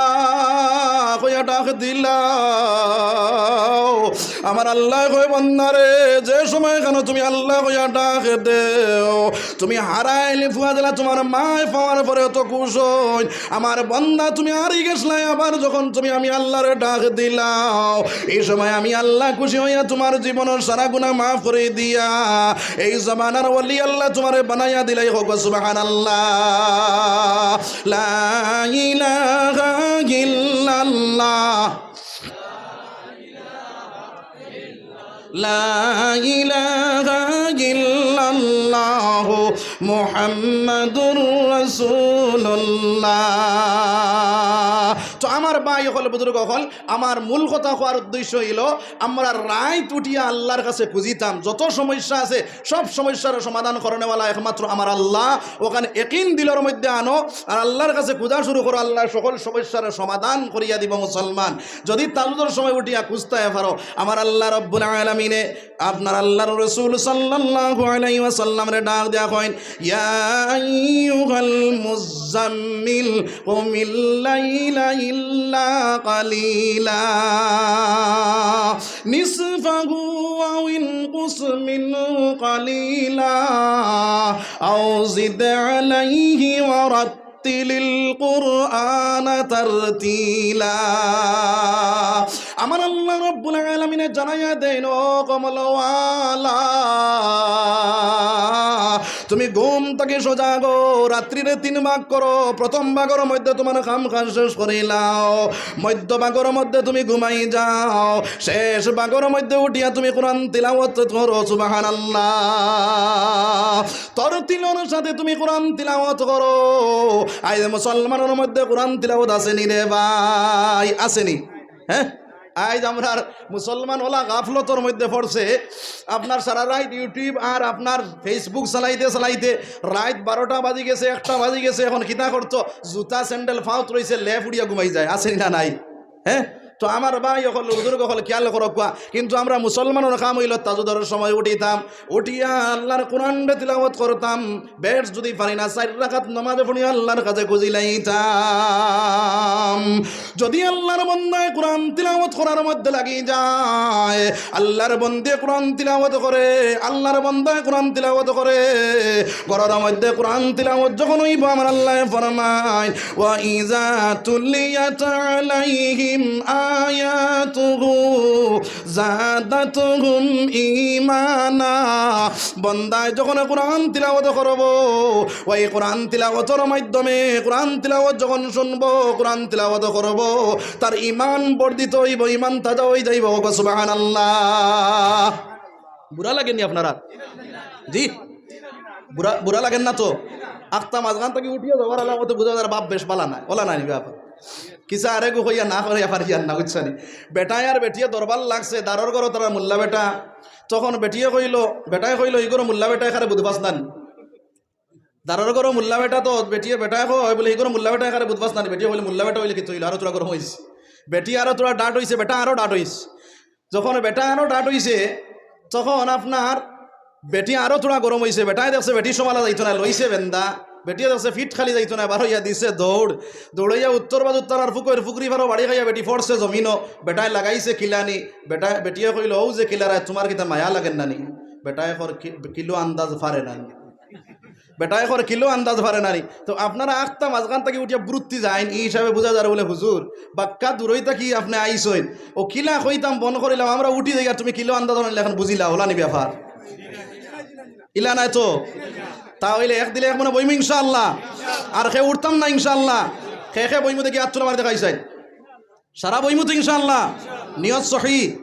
কইয়া ডাক দিলাও, আমার আল্লায় কয়, "বন্দারে, যে সময় এখানো তুমি আল্লা কইয়া ডাক দেও, তুমি হারাইলে ফুয়া দিলা, তুমার মায় পাওয়ার পরে অত খুশ অইন। আমার বন্দা, তুমি হারি গেছলায়, আবার যখন তুমি আমি আল্লারে ডাক দিলাও, এই সময় আমি আল্লা খুশি অইয়া তুমার জীবনর সারা গুনা মাফ করি দিয়া এই জমানার ওলি আল্লা তুমারে বানাইয়া দিলাই।" কউক্কা সুবহানাল্লাহ। লা ইলাহা ইল্লাল্লাহ। লা ইলাহা ইল্লাল্লাহু মুহাম্মাদুর রাসূলুল্লাহ। তো আমার ভাই অকল, বুজুর্গ অকল, আমার মূল কথা কওয়ার উদ্দেশ্য অইলো, আমরা রাইত উঠিয়া আল্লার কাছে খুঁজিতাম, যত সমস্যা আছে সব সমস্যার সমাধান করনেওয়ালা একমাত্র আমার আল্লা। অখান একিন দিলর মধ্যে আনো, আর আল্লার কাছে খুঁজা শুরু করো, আল্লায় সকল সমস্যার সমাধান করিয়া দিবো মুসলমান। যদি তাহাজ্জুদর সময় উঠিয়া খুঁজতায় পারো, আমার আল্লা রাব্বুল আলামিনে আপনার আল্লার রাসূল সাল্লাল্লাহু আলাইহি ওয়াসাল্লামরে ডাক দিয়া কইন, "ইয়া আইয়ুহাল মুজাম্মিল, কুমিল লাইলা ইল্লা কালিলা, নিসফাহু আও ইনকুস মিনহু কালিলা, আও জিদ আলাইহি ওয়া রাত্তিলিল কুরআনা তারতিলা।" আমার আল্লা রাব্বুল আলামিনে জানাইয়া দেইন, ও কমলওয়ালা, তুমি ঘুম থাকি সজাগ অও, রাত্রিরে তিন ভাগ করো, প্রথম ভাগর মধ্যে তুমার কাম কাজ শেষ করিলাও, মধ্য ভাগর মধ্যে তুমি ঘুমাই যাও, শেষ ভাগর মধ্যে উঠিয়া তুমি কোরআন তিলাওয়াত করো। সুবহানাল্লাহ। তরতিলর সাথে তুমি কোরআন তিলাওয়াত করো। আইজ মুসলমানর মধ্যে কোরআন তিলাওয়াত আছে নি রে ভাই? আছে নি? হ্যাঁ, আইজ আমরার মুসলমান অলা গাফলতর মধ্যে পড়ছে। আপনার সারা রাইত YouTube আর আপনার Facebook চালাইতে চালাইতে রাইত বারোটা বাজি গেছে, একটা বাজি গেছে। এখন কিতা করতো? জুতা স্যান্ডেল পাওত রইছে, লেপ উড়িয়া ঘুমাই যায়। আছে নি না নাই? হ্যাঁ, তো আমার ভাই অকল, বুজুর্গ অকল, খিয়াল করউক্কা। কিন্তু আমরা মুসলমানর কাম অইলো তাহাজ্জুদর সময় উঠিতাম, উঠিয়া আল্লার কোরআনরে তিলাওয়াত করতাম। বেশ যদি পারি না, চাইর রাকাত নামাজ পড়িয়া আল্লার কাছে খুঁজিলাইতাম। যদি আল্লার বন্দায় কোরআন তিলাওয়াত করার মধ্যে লাগি যায়, আল্লার বন্দে কোরআন তিলাওয়াত করে, আল্লার বন্দায় কোরআন তিলাওয়াত করে, ঘরর মধ্যে কোরআন তিলাওয়াত যখন অইবো, আমার আল্লায় ফরমাইন, "ওয়া ইযা তুলিয়াত আলাইহিম আয়াতুহু জাদাতহুম ঈমানা।" বন্দায় যখন কোরআন তিলাওয়াত করবো, ওই কোরআন তিলাওয়াতর মাধ্যমে, কোরআন তিলাওয়াত যখন শুনবো, কোরআন তিলাওয়াত করবো, তার ঈমান বর্ধিত অইবো, ঈমান তাজা অই যাইবো। কউক্কা সুবহানাল্লাহ। বুরা লাগেনি আপনারার? জি, বুরা, বুরা লাগের না তো? আখতা মাঝখান থাকি উঠিয়া যাওয়ার আলামতে বুঝা যার বাপ বেশ বালা নায়, অলা নায় নি বাপ। কিসা আরেগু কইয়া না করিয়া পারিয়ার না, বুঝছো নি? বেটায় আর বেটিয়ে দরবার লাগছে, দারর ঘরো তারার মুল্লা বেটা। তখন বেটিয়ে কইলো, বেটায় কইলো, "ই ঘরো মুল্লা বেটায় কারে বুঝবাস না নি?" দারর ঘরো মুল্লা বেটা তো বেটিয়ে বেটায় কয় বুলে, "ই ঘরো মুল্লা বেটায় কারে বুঝবাস না নি?" বেটিয়ে কইলো, "মুল্লা বেটা অইলে কিতা অইলো, আরো থুড়া গরম অইছে।" বেটি আরো থুড়া ডাট অইছে, বেটা আরো ডাট অইছে। যখন বেটা আরো ডাট অইছে, তখন আপনার বেটি আরো থুড়া গরম অইছে। বেটায় দেখছে বেটির সমালা যাইতো নায়, লইছে বেন্দা। বেটিয়ে দেখছে ফিট খালি যাইতো নায়, বারইয়া দিছে দৌড়। দৌড়াইয়া উত্তর বাজু তারার ফুকর ফুকরি পারো বাড়ি খাইয়া বেটি পড়ছে জমিনো। বেটায় লাগাইছে কিলানি। বেটায়, বেটিয়ে কইলো, "অউ যে কিলারায়, তুমার কিতা মায়া লাগের না নি?" বেটায় কর কি-, কিলো আন্দাজ পারে না নি। বেটায় কর কিলো আন্দাজ পারে না নি। তো আপনারা আখতা মাঝখান থাকি উঠিয়া বুরুত্তি যাইন, ই হিসাবে বুঝা যার বুলে, "হুজুর, বাক্কা দূরই থাকি আপনে আইছইন, অউ কিলা কইতাম বন্ধ করিলাম, আমরা উঠি যাই, আর তুমি কিলো আন্দাজ বানাইলে এখন বুঝিলা, অলা নি ব্যাপার?" ইলা নায় তো? তা অইলে এক দিলে এক মনে বইমু ইনশাআল্লাহ, আর কে উঠতাম না ইনশাআল্লাহ। কে কে বইমু দেখি আত তুলা মারি দেখাইছাইন। সারা বইমু তো ইনশাআল্লাহ? নিয়ত সহি?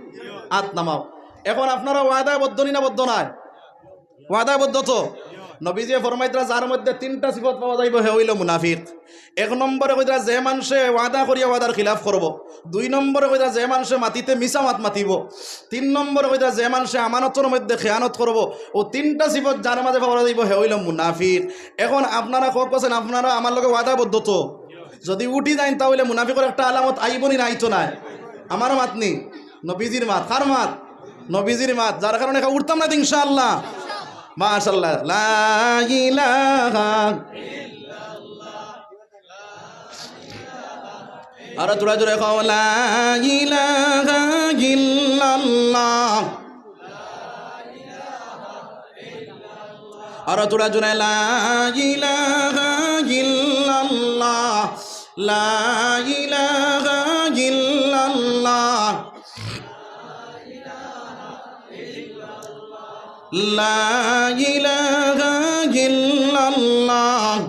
আত নামাও। এখন আপনারা ওয়াদায় বদ্ধ নি না বদ্ধ নায়? ওয়াদায় বদ্ধ তো? নবীজিয়ে ফরমাইতরা, যার মধ্যে তিনটা সিফত পাওয়া যাইবো, হে অইলো মুনাফিক। এক নম্বরে কইতরা, যে মানষে ওয়াদা করিয়া ওয়াদার খিলাফ করবো। দুই নম্বরে কইতরা, যে মানষে মাতিতে মিছা মাত মাতিবো। তিন নম্বরে কইতরা, যে মানষে আমানতর মধ্যে খেয়ানত করবো। অউ তিনটা সিফত যার মাঝে পাওয়া যাইবো, হে অইলো মুনাফিক। এখন আপনারা কউক্কা চাইন, আপনারা আমার লগে ওয়াদাবদ্ধ তো? যদি উঠি যাইন, তা অইলে মুনাফিকর একটা আলামত আইবো নি না আইতো নায়? আমার মাত নি, নবীজির মাত। কার মাত? নবীজির মাত। যার কারণে একা উঠতাম না তো ইনশাআল্লাহ। মাশাআল্লাহ। লা ইলাহা। আরো জোরে জোরে কও, লা ইলাহা ইল্লাল্লাহ। আরো জোরে জোরে, লা ইলাহা ইল্লাল্লাহ, লা ইলাহা ইল্লাল্লাহ, লা ইলাহা ইল্লাল্লাহ।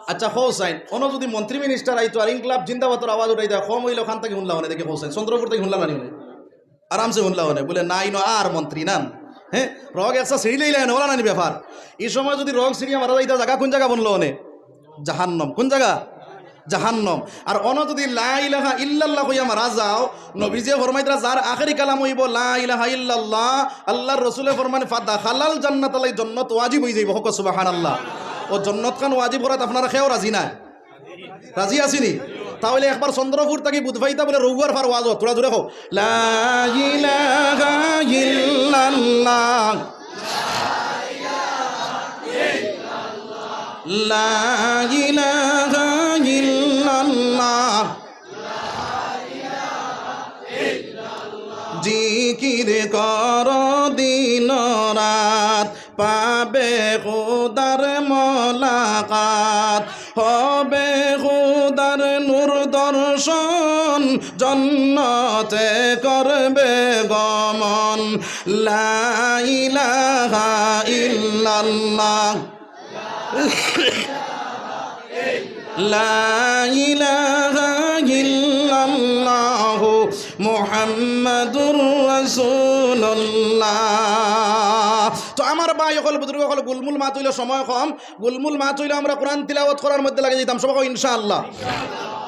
আচ্ছা, কও চাইন, অনো যদি মন্ত্রী মিনিস্টার আইতো আর ইনকিলাব জিন্দাবাদর আওয়াজ উঠাইতা, কম অইলে অখান থাকি হুনলা অনে, দেখি কও চাইন, চন্দ্রপুর থাকি হুনলা না নি অনে? আরামসে হুনলা অনে, বুলে, "না, ইনো আর মন্ত্রী নান।" হে, রগ একসা ছিড়ি লইলা অনে, অলা না নি ব্যাপার। ই সময় যদি রগ ছিড়িয়া মারা যাইতা, জাগা কুন জাগা বনলো অনে? জাহান্নম। কুন জাগা? জাহান্নম। আর অনো যদি লা ইলাহা ইল্লাল্লাহ কইয়া মারা যাও, নবীজিয়ে ফরমাইতরা, যার আখেরি কালাম অইবো লা ইলাহা ইল্লাল্লাহ, আল্লার রসুলে ফরমাইন, "ফাদাখালাল জান্নাত", আলাই জন্নত ওয়াজিব অইযাইবো। কউক্কা সুবহানাল্লাহ। অউ জন্নত খান ওয়াজিব করাত আপনারা কেউ রাজি নায়? রাজি আছি নি? তা অইলে একবার চন্দ্রপুর থাকি বুধবাইতা বুলে রৌয়ার ফার ওয়াজো, থুড়া জোরে কও। লা ইলাহা ইল্লাল্লাহ। লা ইলাহা ইল্লাল্লাহ। জিকির কর দিন রাত, পাবে খুদার মোলাকাত, হবে খুদার নূর দর্শন, জন্নতে করবে গমন। লা ইলাহা ইল্লাল্লাহ। লা ইলাহা ইল্লাল্লাহু মুহাম্মাদুর রাসূলুল্লাহ। তো আমার ভাই অকল, বুজুর্গ অকল, গুলমুল মাত অইলো সময় কম, গুলমুল মাত অইলো আমরা কোরআন তিলাওয়াত করার মধ্যে লাগি যাইতাম, সবাই কও ইনশাআল্লাহ।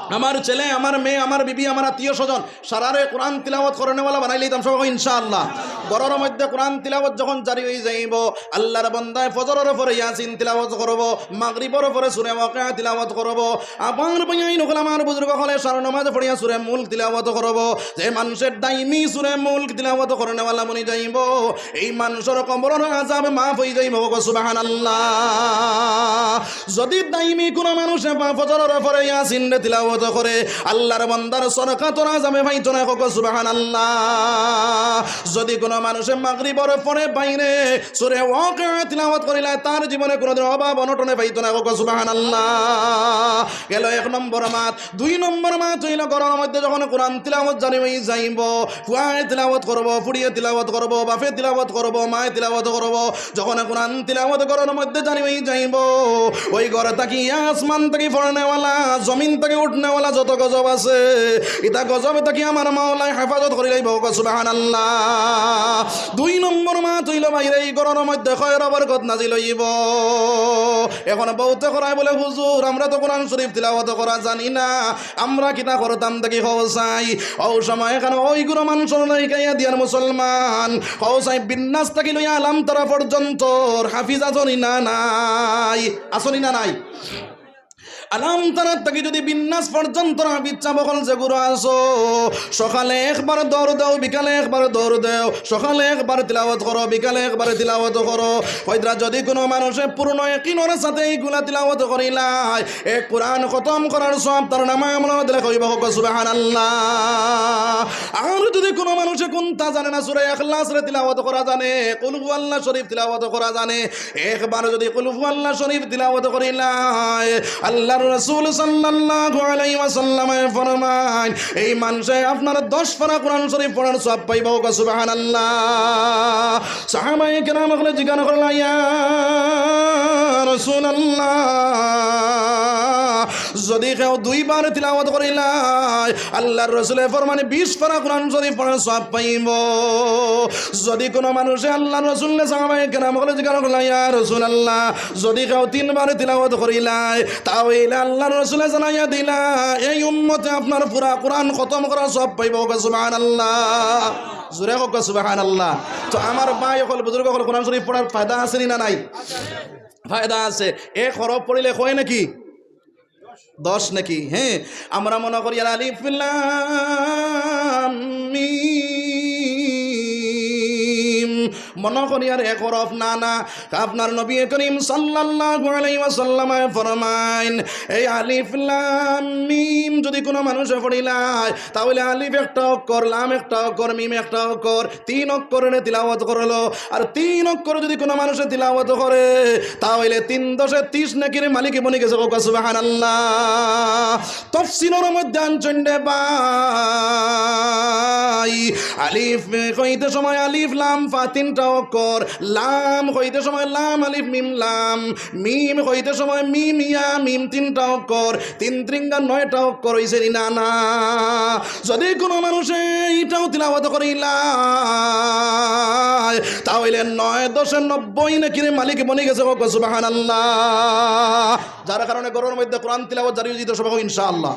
আমার ছেলে, আমার মেয়ে, আমার বিবি, আমার আত্মীয় স্বজন, সারারে কোরআন তিলাওয়াত করনেওয়ালা বানাই লইতাম সবাই ইনশাআল্লাহ। ঘরর মধ্যে কোরআন তিলাওয়াত যখন জারি অইযাইবো, আল্লার বন্দায় ফজরর পরে ইয়াসিন তিলাওয়াত করবো, মাগরিবর পরে সূরা ওয়াকিয়া তিলাওয়াত করবো, আবার বয়াইন অকল আমার বুজুর্গ অকলে সারা নমাজ পড়িয়া সূরা মুলক তিলাওয়াত করবো। যে মানষে দাইমি সূরা মুলক তিলাওয়াত করনেওয়ালা বনি যাইবো, এই মানষর কবরর আযাব মাফ অইযাইবো। কও সুবহানাল্লাহ। যদি দাইমি কুনু মানষে ফা-, ফজরর পরে ইয়াসিনরে তিলাওয়াত করে, আল্লার বন্দার সরকাতর আযাবে পাইতো নায়, কও সুবহানাল্লাহ। যদি কুনু মানষে মাগরিবর পরে বাইরে সূরা ওয়াকিয়া তিলাওয়াত করিলায়, তার জীবনে কুনুদিন অভাব অনটনে পাইতো নায়, কও সুবহানাল্লাহ। গেলো এক নম্বর মাত। দুই নম্বর মাত অইলো, ঘরর মধ্যে যখন কোরআন তিলাওয়াত জারি অইযাইবো, ফুয়ায় তিলাওয়াত করবো, ফুড়িয়ে তিলাওয়াত করবো, বাপে তিলাওয়াত করবো, মায়ে তিলাওয়াত করবো, যখন কোরআন তিলাওয়াত ঘরর মধ্যে জারি অইযাইবো, ওই ঘর থাকি আসমান থাকি পড়নেওয়ালা, জমিন থাকি উঠনেওয়ালা যত গজব আছে, ইতা গজব থাকি আমার মাওলায় হেফাজত করি লইবো। কও সুবহানাল্লাহ। দুই নম্বর মাত অইলো, বাইরে ই ঘরর মধ্যে খয়র বরকত নাজিল অইবো। এখন বউতে কইরায় বুলে, "হুজুর, আমরা তো কোরআন শরীফ তিলাওয়াত করা জানি না, আমরা কিতা করতাম দেখি কও চাই।" অউ সময় এখানো ওই গুরু মানষর নাই গাইয়া দিয়ার মুসলমান, কও চাই, বিন্নাস থাকি লইয়া আলাম তারা পর্যন্ত হাফিজ আছো নি না নাই? আছো নি না নাই? আলাম তারা থাকি যদি বিন্নাস পর্যন্ত হাফিজ সাব অকল যেগুরু আছো, সকালে একবার দৌড় দেও, বিকালে একবার দৌড় দেও, সকালে একবার তিলাওয়াত করো, বিকালে একবার তিলাওয়াত করো। কইতরা যদি কুনু মানষে পূর্ণ ইয়াকিনর সাথে ইগুলা তিলাওয়াত করিলায়, এক কোরআন খতম করার সওয়াব তার নামায় আমলর মধ্যে লেখা অইবো। কও সুবহানাল্লাহ। আর যদি কুনু মানষে কুন্তা জানে না, সূরা ইখলাসরে তিলাওয়াত করা জানে, কুল হুয়াল্লাহ শরীফ তিলাওয়াত করা জানে, একবার যদি কুল হুয়াল্লাহ শরীফ তিলাওয়াত করিলায়, আল্লাহ রাসূল সাল্লাল্লাহু আলাইহি ওয়াসাল্লামে ফরমাইন, এই মানষে আপনার দশ পারা কোরআন শরীফ পড়ার সওয়াব পাইবো। কও সুবহানাল্লাহ। সাহাবায়ে কেরাম অকলে জিজ্ঞাসা করলা, ইয়া রাসূলুল্লাহ, যদি কেউ দুইবার তিলাওয়াত করিলায়, আল্লাহর রসুলে ফরমাইন বিশ পারা কোরআন শরীফ পড়ার সওয়াব পাইবো। যদি কোনো মানুষে আল্লাহর রসুলরে, সাহাবায়ে কেরাম অকলে জিজ্ঞাসা করলা, ইয়া রাসূলুল্লাহ, যদি কেউ তিনবার তিলাওয়াত করিলায়, তা অইলে আল্লাহর রসুলে জানাইয়া দিলা, এই উম্মতে আপনার পুরা কোরআন খতম করার সওয়াব পাইবো। কও সুবহানাল্লাহ। জোরে কও সুবহানাল্লাহ। তো আমার ভাই অকল, বুজুর্গ অকল, কোরআন শরীফ পড়ার ফায়দা আছে নি না নাই? ফায়দা আছে। এক হরফ পড়িলে কয় নেকি? দশ নেকি। হ্যাঁ, আমরা মনো করি আর আলিফ লাম মিম, মনো করি আর এক হরফ। না, না, আপনার নবী করিম সাল্লাল্লাহু আলাইহি ওয়াসাল্লামে ফরমাইন, এই আলিফ লাম মিম যদি কোনো মানুষে পড়িলায়, তা অইলে আলিফ একটা অক্ষর, লাম একটা অক্ষর, মিম একটা অক্ষর, তিন অক্ষরে তিলাওয়াত করলো। আর তিন অক্ষরে যদি কোনো মানুষে তিলাওয়াত করে, তা অইলে তিন দশে ত্রিশ নেকির মালিক বনি গেছে। কও সুবহানাল্লাহ। তফসিরর মধ্যে আনছইন রে ভাই, আলিফ কইতে সময় আলিফ লাম ফা তিনটা অক্ষর, লাম কইতে সময় লাম আলিফ মিম লাম, মিম কইতে সময় মিম ইয়া মিম তিনটা অক্ষর, তিন তিরিঙ্গা নয়টা অক্ষর অইছে নি না? না। যদি কোনো মানুষে ইটাও তিলাওয়াত করিলায়, তা অইলে নয় দশে নব্বই নেকির মালিক বনি গেছে। কও সুবহানাল্লাহ। যার কারণে ঘরর মধ্যে কোরআন তিলাওয়াত জারি অইযিতো, সবে কও ইনশাআল্লাহ।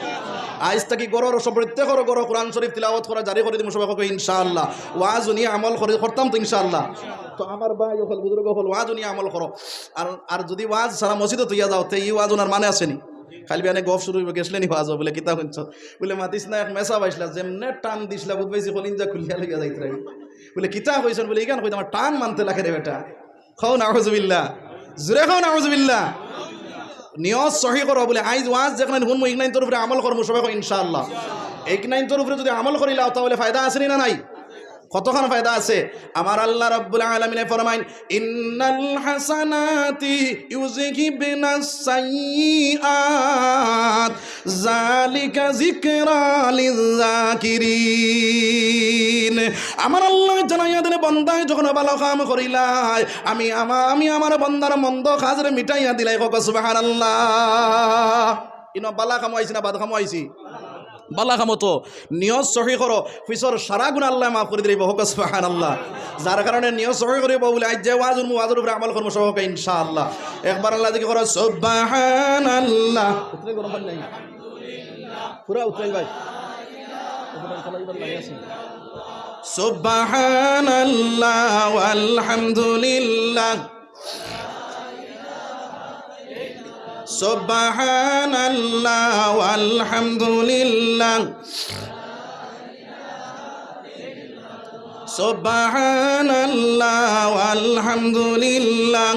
আইজ থাকি ঘরর সব প্রত্যেকর ঘরো কোরআন শরীফ তিলাওয়াত করা জারি করি দিমু, সবে কও ইনশাআল্লাহ। ওয়াজ হুনিয়া আমল করি, করতাম তো ইনশাআল্লাহ। তো আমার ভাই অকল, বুজুর্গ অকল, ওয়াজ হুনিয়া আমল করো। আর, আর যদি ওয়াজ ছাড়া মসজিদো থইয়া যাও, তে ই ওয়াজ হুনার মানে আছে নি? খালি বিয়ানে গফ শুরু অইবো, গেছলে নি ওয়াজো, বুলে, "কিতা কইছো?" বুলে, "মাতিস না, এক মেসাব আইছলা, যেমনে টান দিছলা, বুঝ পাইছি, কলিঞ্জা খুলিয়া লইয়া যাইতরা।" বুলে, "কিতা কইছইন?" বুলে, "ইখান কইতাম, টান মানতে লাগে রে বেটা।" কও নাউজুবিল্লাহ। জোরে কও নাউজুবিল্লাহ। নিয়ত সহি করো, বুলে, "আইজ ওয়াজ যেখান হুনমু, ইখানর উপরে আমল করমু, সবে কও ইনশাআল্লাহ।" ইখানর উপরে যদি আমল করিলাও, তা অইলে ফায়দা আছে নি না নাই? কতখান ফায়দা আছে। আমার আল্লাহ রাব্বুল আলামিনে ফরমাইন, "ইন্নাল হাসানাতি ইউযহিবনাস সাইয়্যিআত, যালিকা যিকরা লিয-যাকিরিন।" আমার আল্লায় জানাইয়া দেন, বন্দায় যখন ভালা কাম করিলায়, আমি আমা-, আমি আমার বন্দার মন্দ কাজরে মিটাইয়া দিলাই। কও সুবহানাল্লাহ। ইনো ভালা কামো আইছি না বাদ কামো আইছি? ভালা কামো তো। নিয়ত সহি করো, পিছর সারা গুনা আল্লায় মাফ করি দিলাইবো। কও সুবহানাল্লাহ। যার কারণে নিয়ত সহি করিবো বুলে, আইজ যে ওয়াজ হুনমু, ওয়াজর উপরে আমল করমু, সবে কও ইনশাআল্লাহ। একবার আল্লাহ জিকির করো, সুবহানাল্লাহ। উতরে গরম পানি নাই। পুরা উতরাই ভাই। সুবহানাল্লাহ ওয়াল হামদুলিল্লাহ। সুবহানাল্লাহ ওয়াল হামদুলিল্লাহ। সুবহানাল্লাহ ওয়াল হামদুলিল্লাহ।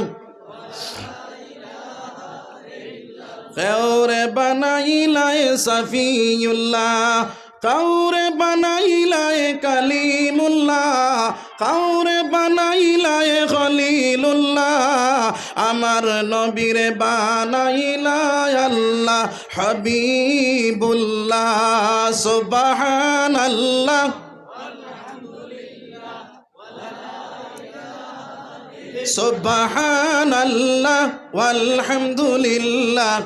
কেউরে বানাইলায় সফিউল্লাহ, কাউরে বানাইলায় কালিমুল্লাহ, কাউরে বানাইলায় খলিলুল্লাহ, আমার নবীরে বানাইলায় আল্লাহ হাবিবুল্লাহ। সুবহানাল্লাহ। সুবহানাল্লাহ ওয়াল হামদুলিল্লাহ।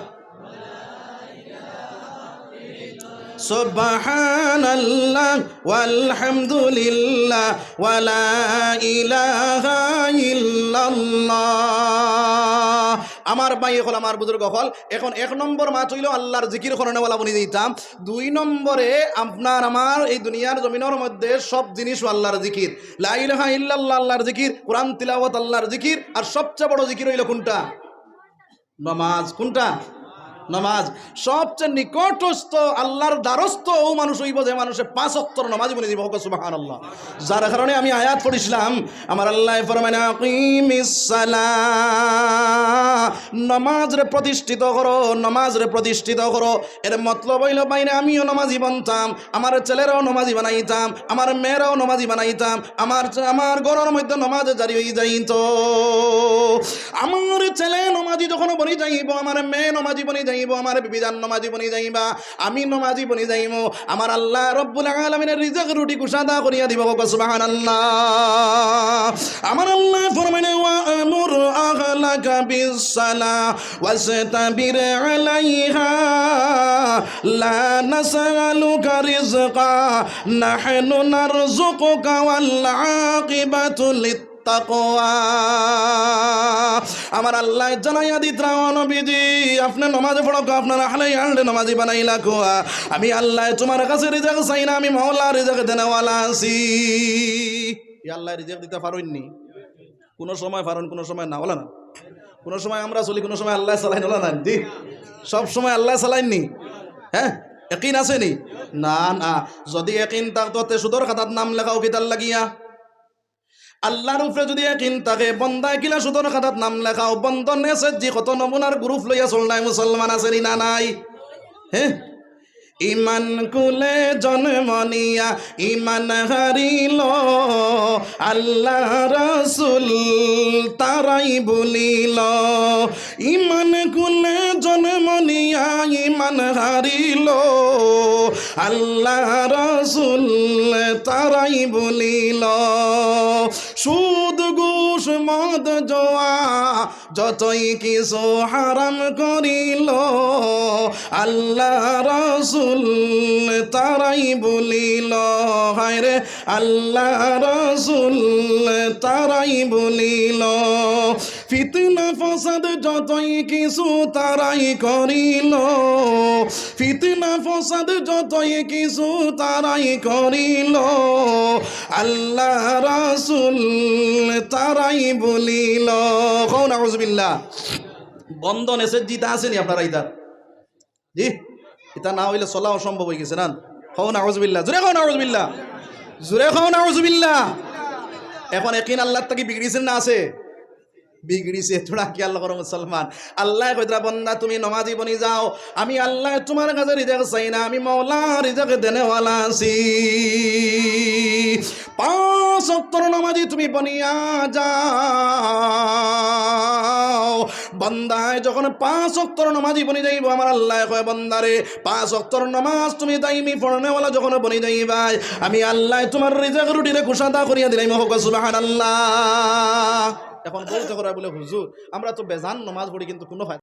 সুবহানাল্লাহ ওয়াল হামদুলিল্লাহ ওয়ালা ইলাহা ইল্লাল্লাহ। আমার ভাই অকল, আমার বুজুর্গ অকল, এখন এক নম্বর মাত অইলো আল্লাহর জিকির করনেওয়ালা বনি যাইতাম। দুই নম্বরে আপনার আমার এই দুনিয়ার জমিনর মধ্যে সব জিনিসও আল্লাহর জিকির। লা ইলাহা ইল্লাল্লাহ আল্লাহর জিকির, কোরআন তিলাওয়াত আল্লাহর জিকির, আর সবচেয়ে বড় জিকির অইলো কুনটা? নামাজ। কুনটা? নামাজ। সবচেয়ে নিকটস্থ আল্লাহর দ্বারস্থ অউ মানুষ অইবো যে মানুষে পাঁচ ওয়াক্তর নামাজি বনি যাইবো। কও সুবহানাল্লাহ। যার কারণে আমি আয়াত পড়ছিলাম, আমার আল্লায় ফরমাইন, "আকিমিস সালাহ", নামাজরে প্রতিষ্ঠিত করো, নামাজরে প্রতিষ্ঠিত করো। এর মতলব অইলো, ভাইরে, আমিও নামাজি বনতাম, আমার ছেলেরেও নামাজি বানাইতাম, আমার মেয়েরেও নামাজি বানাইতাম, আমার, আমার ঘরর মধ্যে নামাজ জারি অইযাইতো। আমার ছেলে নামাজি যখন বনি যাইবো, আমার মেয়ে নামাজি বনি যাইবো, যাইবো, আমার বিবিজান নমাজি বনি যাইবা, আমি নমাজি বনি যাইমু, আমার আল্লাহ রব্বুল আলামিনের রিজিক রুটি কুশাদা করিয়া দিবা। কও সুবহানাল্লাহ। আমার আল্লাহ ফরমাইন, "ওয়া আমুর আহলাকা বিস সালাহ ওয়াসতাবির আলাইহা, লা নাসআলুকা রিজকা, নাহনু নারযুকুকা ওয়াল আকিবাতু লিত তাকওয়া।" আমার আল্লাহ জানাইয়া দিতরা, "ও নবীজি, আপনে নমাজ পড়ো, আপনার আহলে ইয়ালরে নমাজি বানাইলা কুয়া। আমি আল্লাহ তুমার কাছে রিজিক চাই না, আমি মাওলা রিজিক দেনেওয়ালা আছি।" ই আল্লাহ রিজিক দিতা পারইন নি? কুনু সময় পারইন, কুনু সময় না, অলা না? কুনু সময় আমরা চলি, কুনু সময় আল্লাহ চালাইন, অলা না? জি, সব সময় আল্লাহ চালাইন নি? হ্যাঁ, একিন আছে নি? না, না। যদি একিন থাকতো, তে সুদর খাতাত নাম লেখাও কিতার লাগিয়া? আল্লাহর উপরে যদি একিন থাকে, বন্দায় কিলা সুদর খাতাত নাম লেখাও, বন্ধন এসএইচজি কত নমুনার গ্রুপ লইয়া চলনায় মুসলমান আছে নি না নাই? হ্যাঁ? ইমান কুলে জন্ম নিয়া ইমান হারিল, আল্লাহ রসুল তারাই ভুলিল। ইমান কুলে জন্ম নিয়া ইমান হারিল, আল্লাহ রসুল তারাই ভুলিল। সুদ ঘুষ মদ জুয়া যতই কিছু হারাম করিল, আল্লাহ রসুল তারাই ভুলিল। হায় রে, আল্লাহ রসুল তারাই ভুলিল। ফিতনা ফসাদ যতই কিছু তারাই করিল, ফিতনা ফসাদ যতই কিছু তারাই করিল, আল্লাহ রসুল তারাই ভুলিল। কও নাউজুবিল্লাহ। বন্ধন এসএইচজিত আছে নি আপনারা ইতা? জি, ইতা না অইলে চলা অসম্ভব অইগেছে না? কও নাউজুবিল্লাহ, জুরে কও নাউজুবিল্লাহ, জুরে কও নাউজুবিল্লাহ। এখন একিন আল্লাহর থাকি বিগড়িছে না আছে? বিগড়িছে। থুড়া খিয়াল করো মুসলমান। আল্লায় কইতরা, "বন্দা, তুমি নমাজি বনি যাও, আমি আল্লায় তুমার কাছে রিজিক চাই না, আমি মাওলা রিজিক দেনেওয়ালা আছি।" পাঁচ ওয়াক্তর নমাজি তুমি বনিয়া যাও। বন্দায় যখন পাঁচ ওয়াক্তর নমাজি বনি যাইবো, আমার আল্লায় কয়, "বন্দারে, পাঁচ ওয়াক্তর নমাজ তুমি দাইমি পড়নেওয়ালা যখন বনি যাইবায়, আমি আল্লায় তুমার রিজিক রুটিরে কুশাদা করিয়া দিলাইমু।" কও সুবহানাল্লাহ। এখন বউতে কইরা বুলে, "হুজুর, আমরা তো বেজান নমাজ পড়ি, কিন্তু কুনু ফায়দা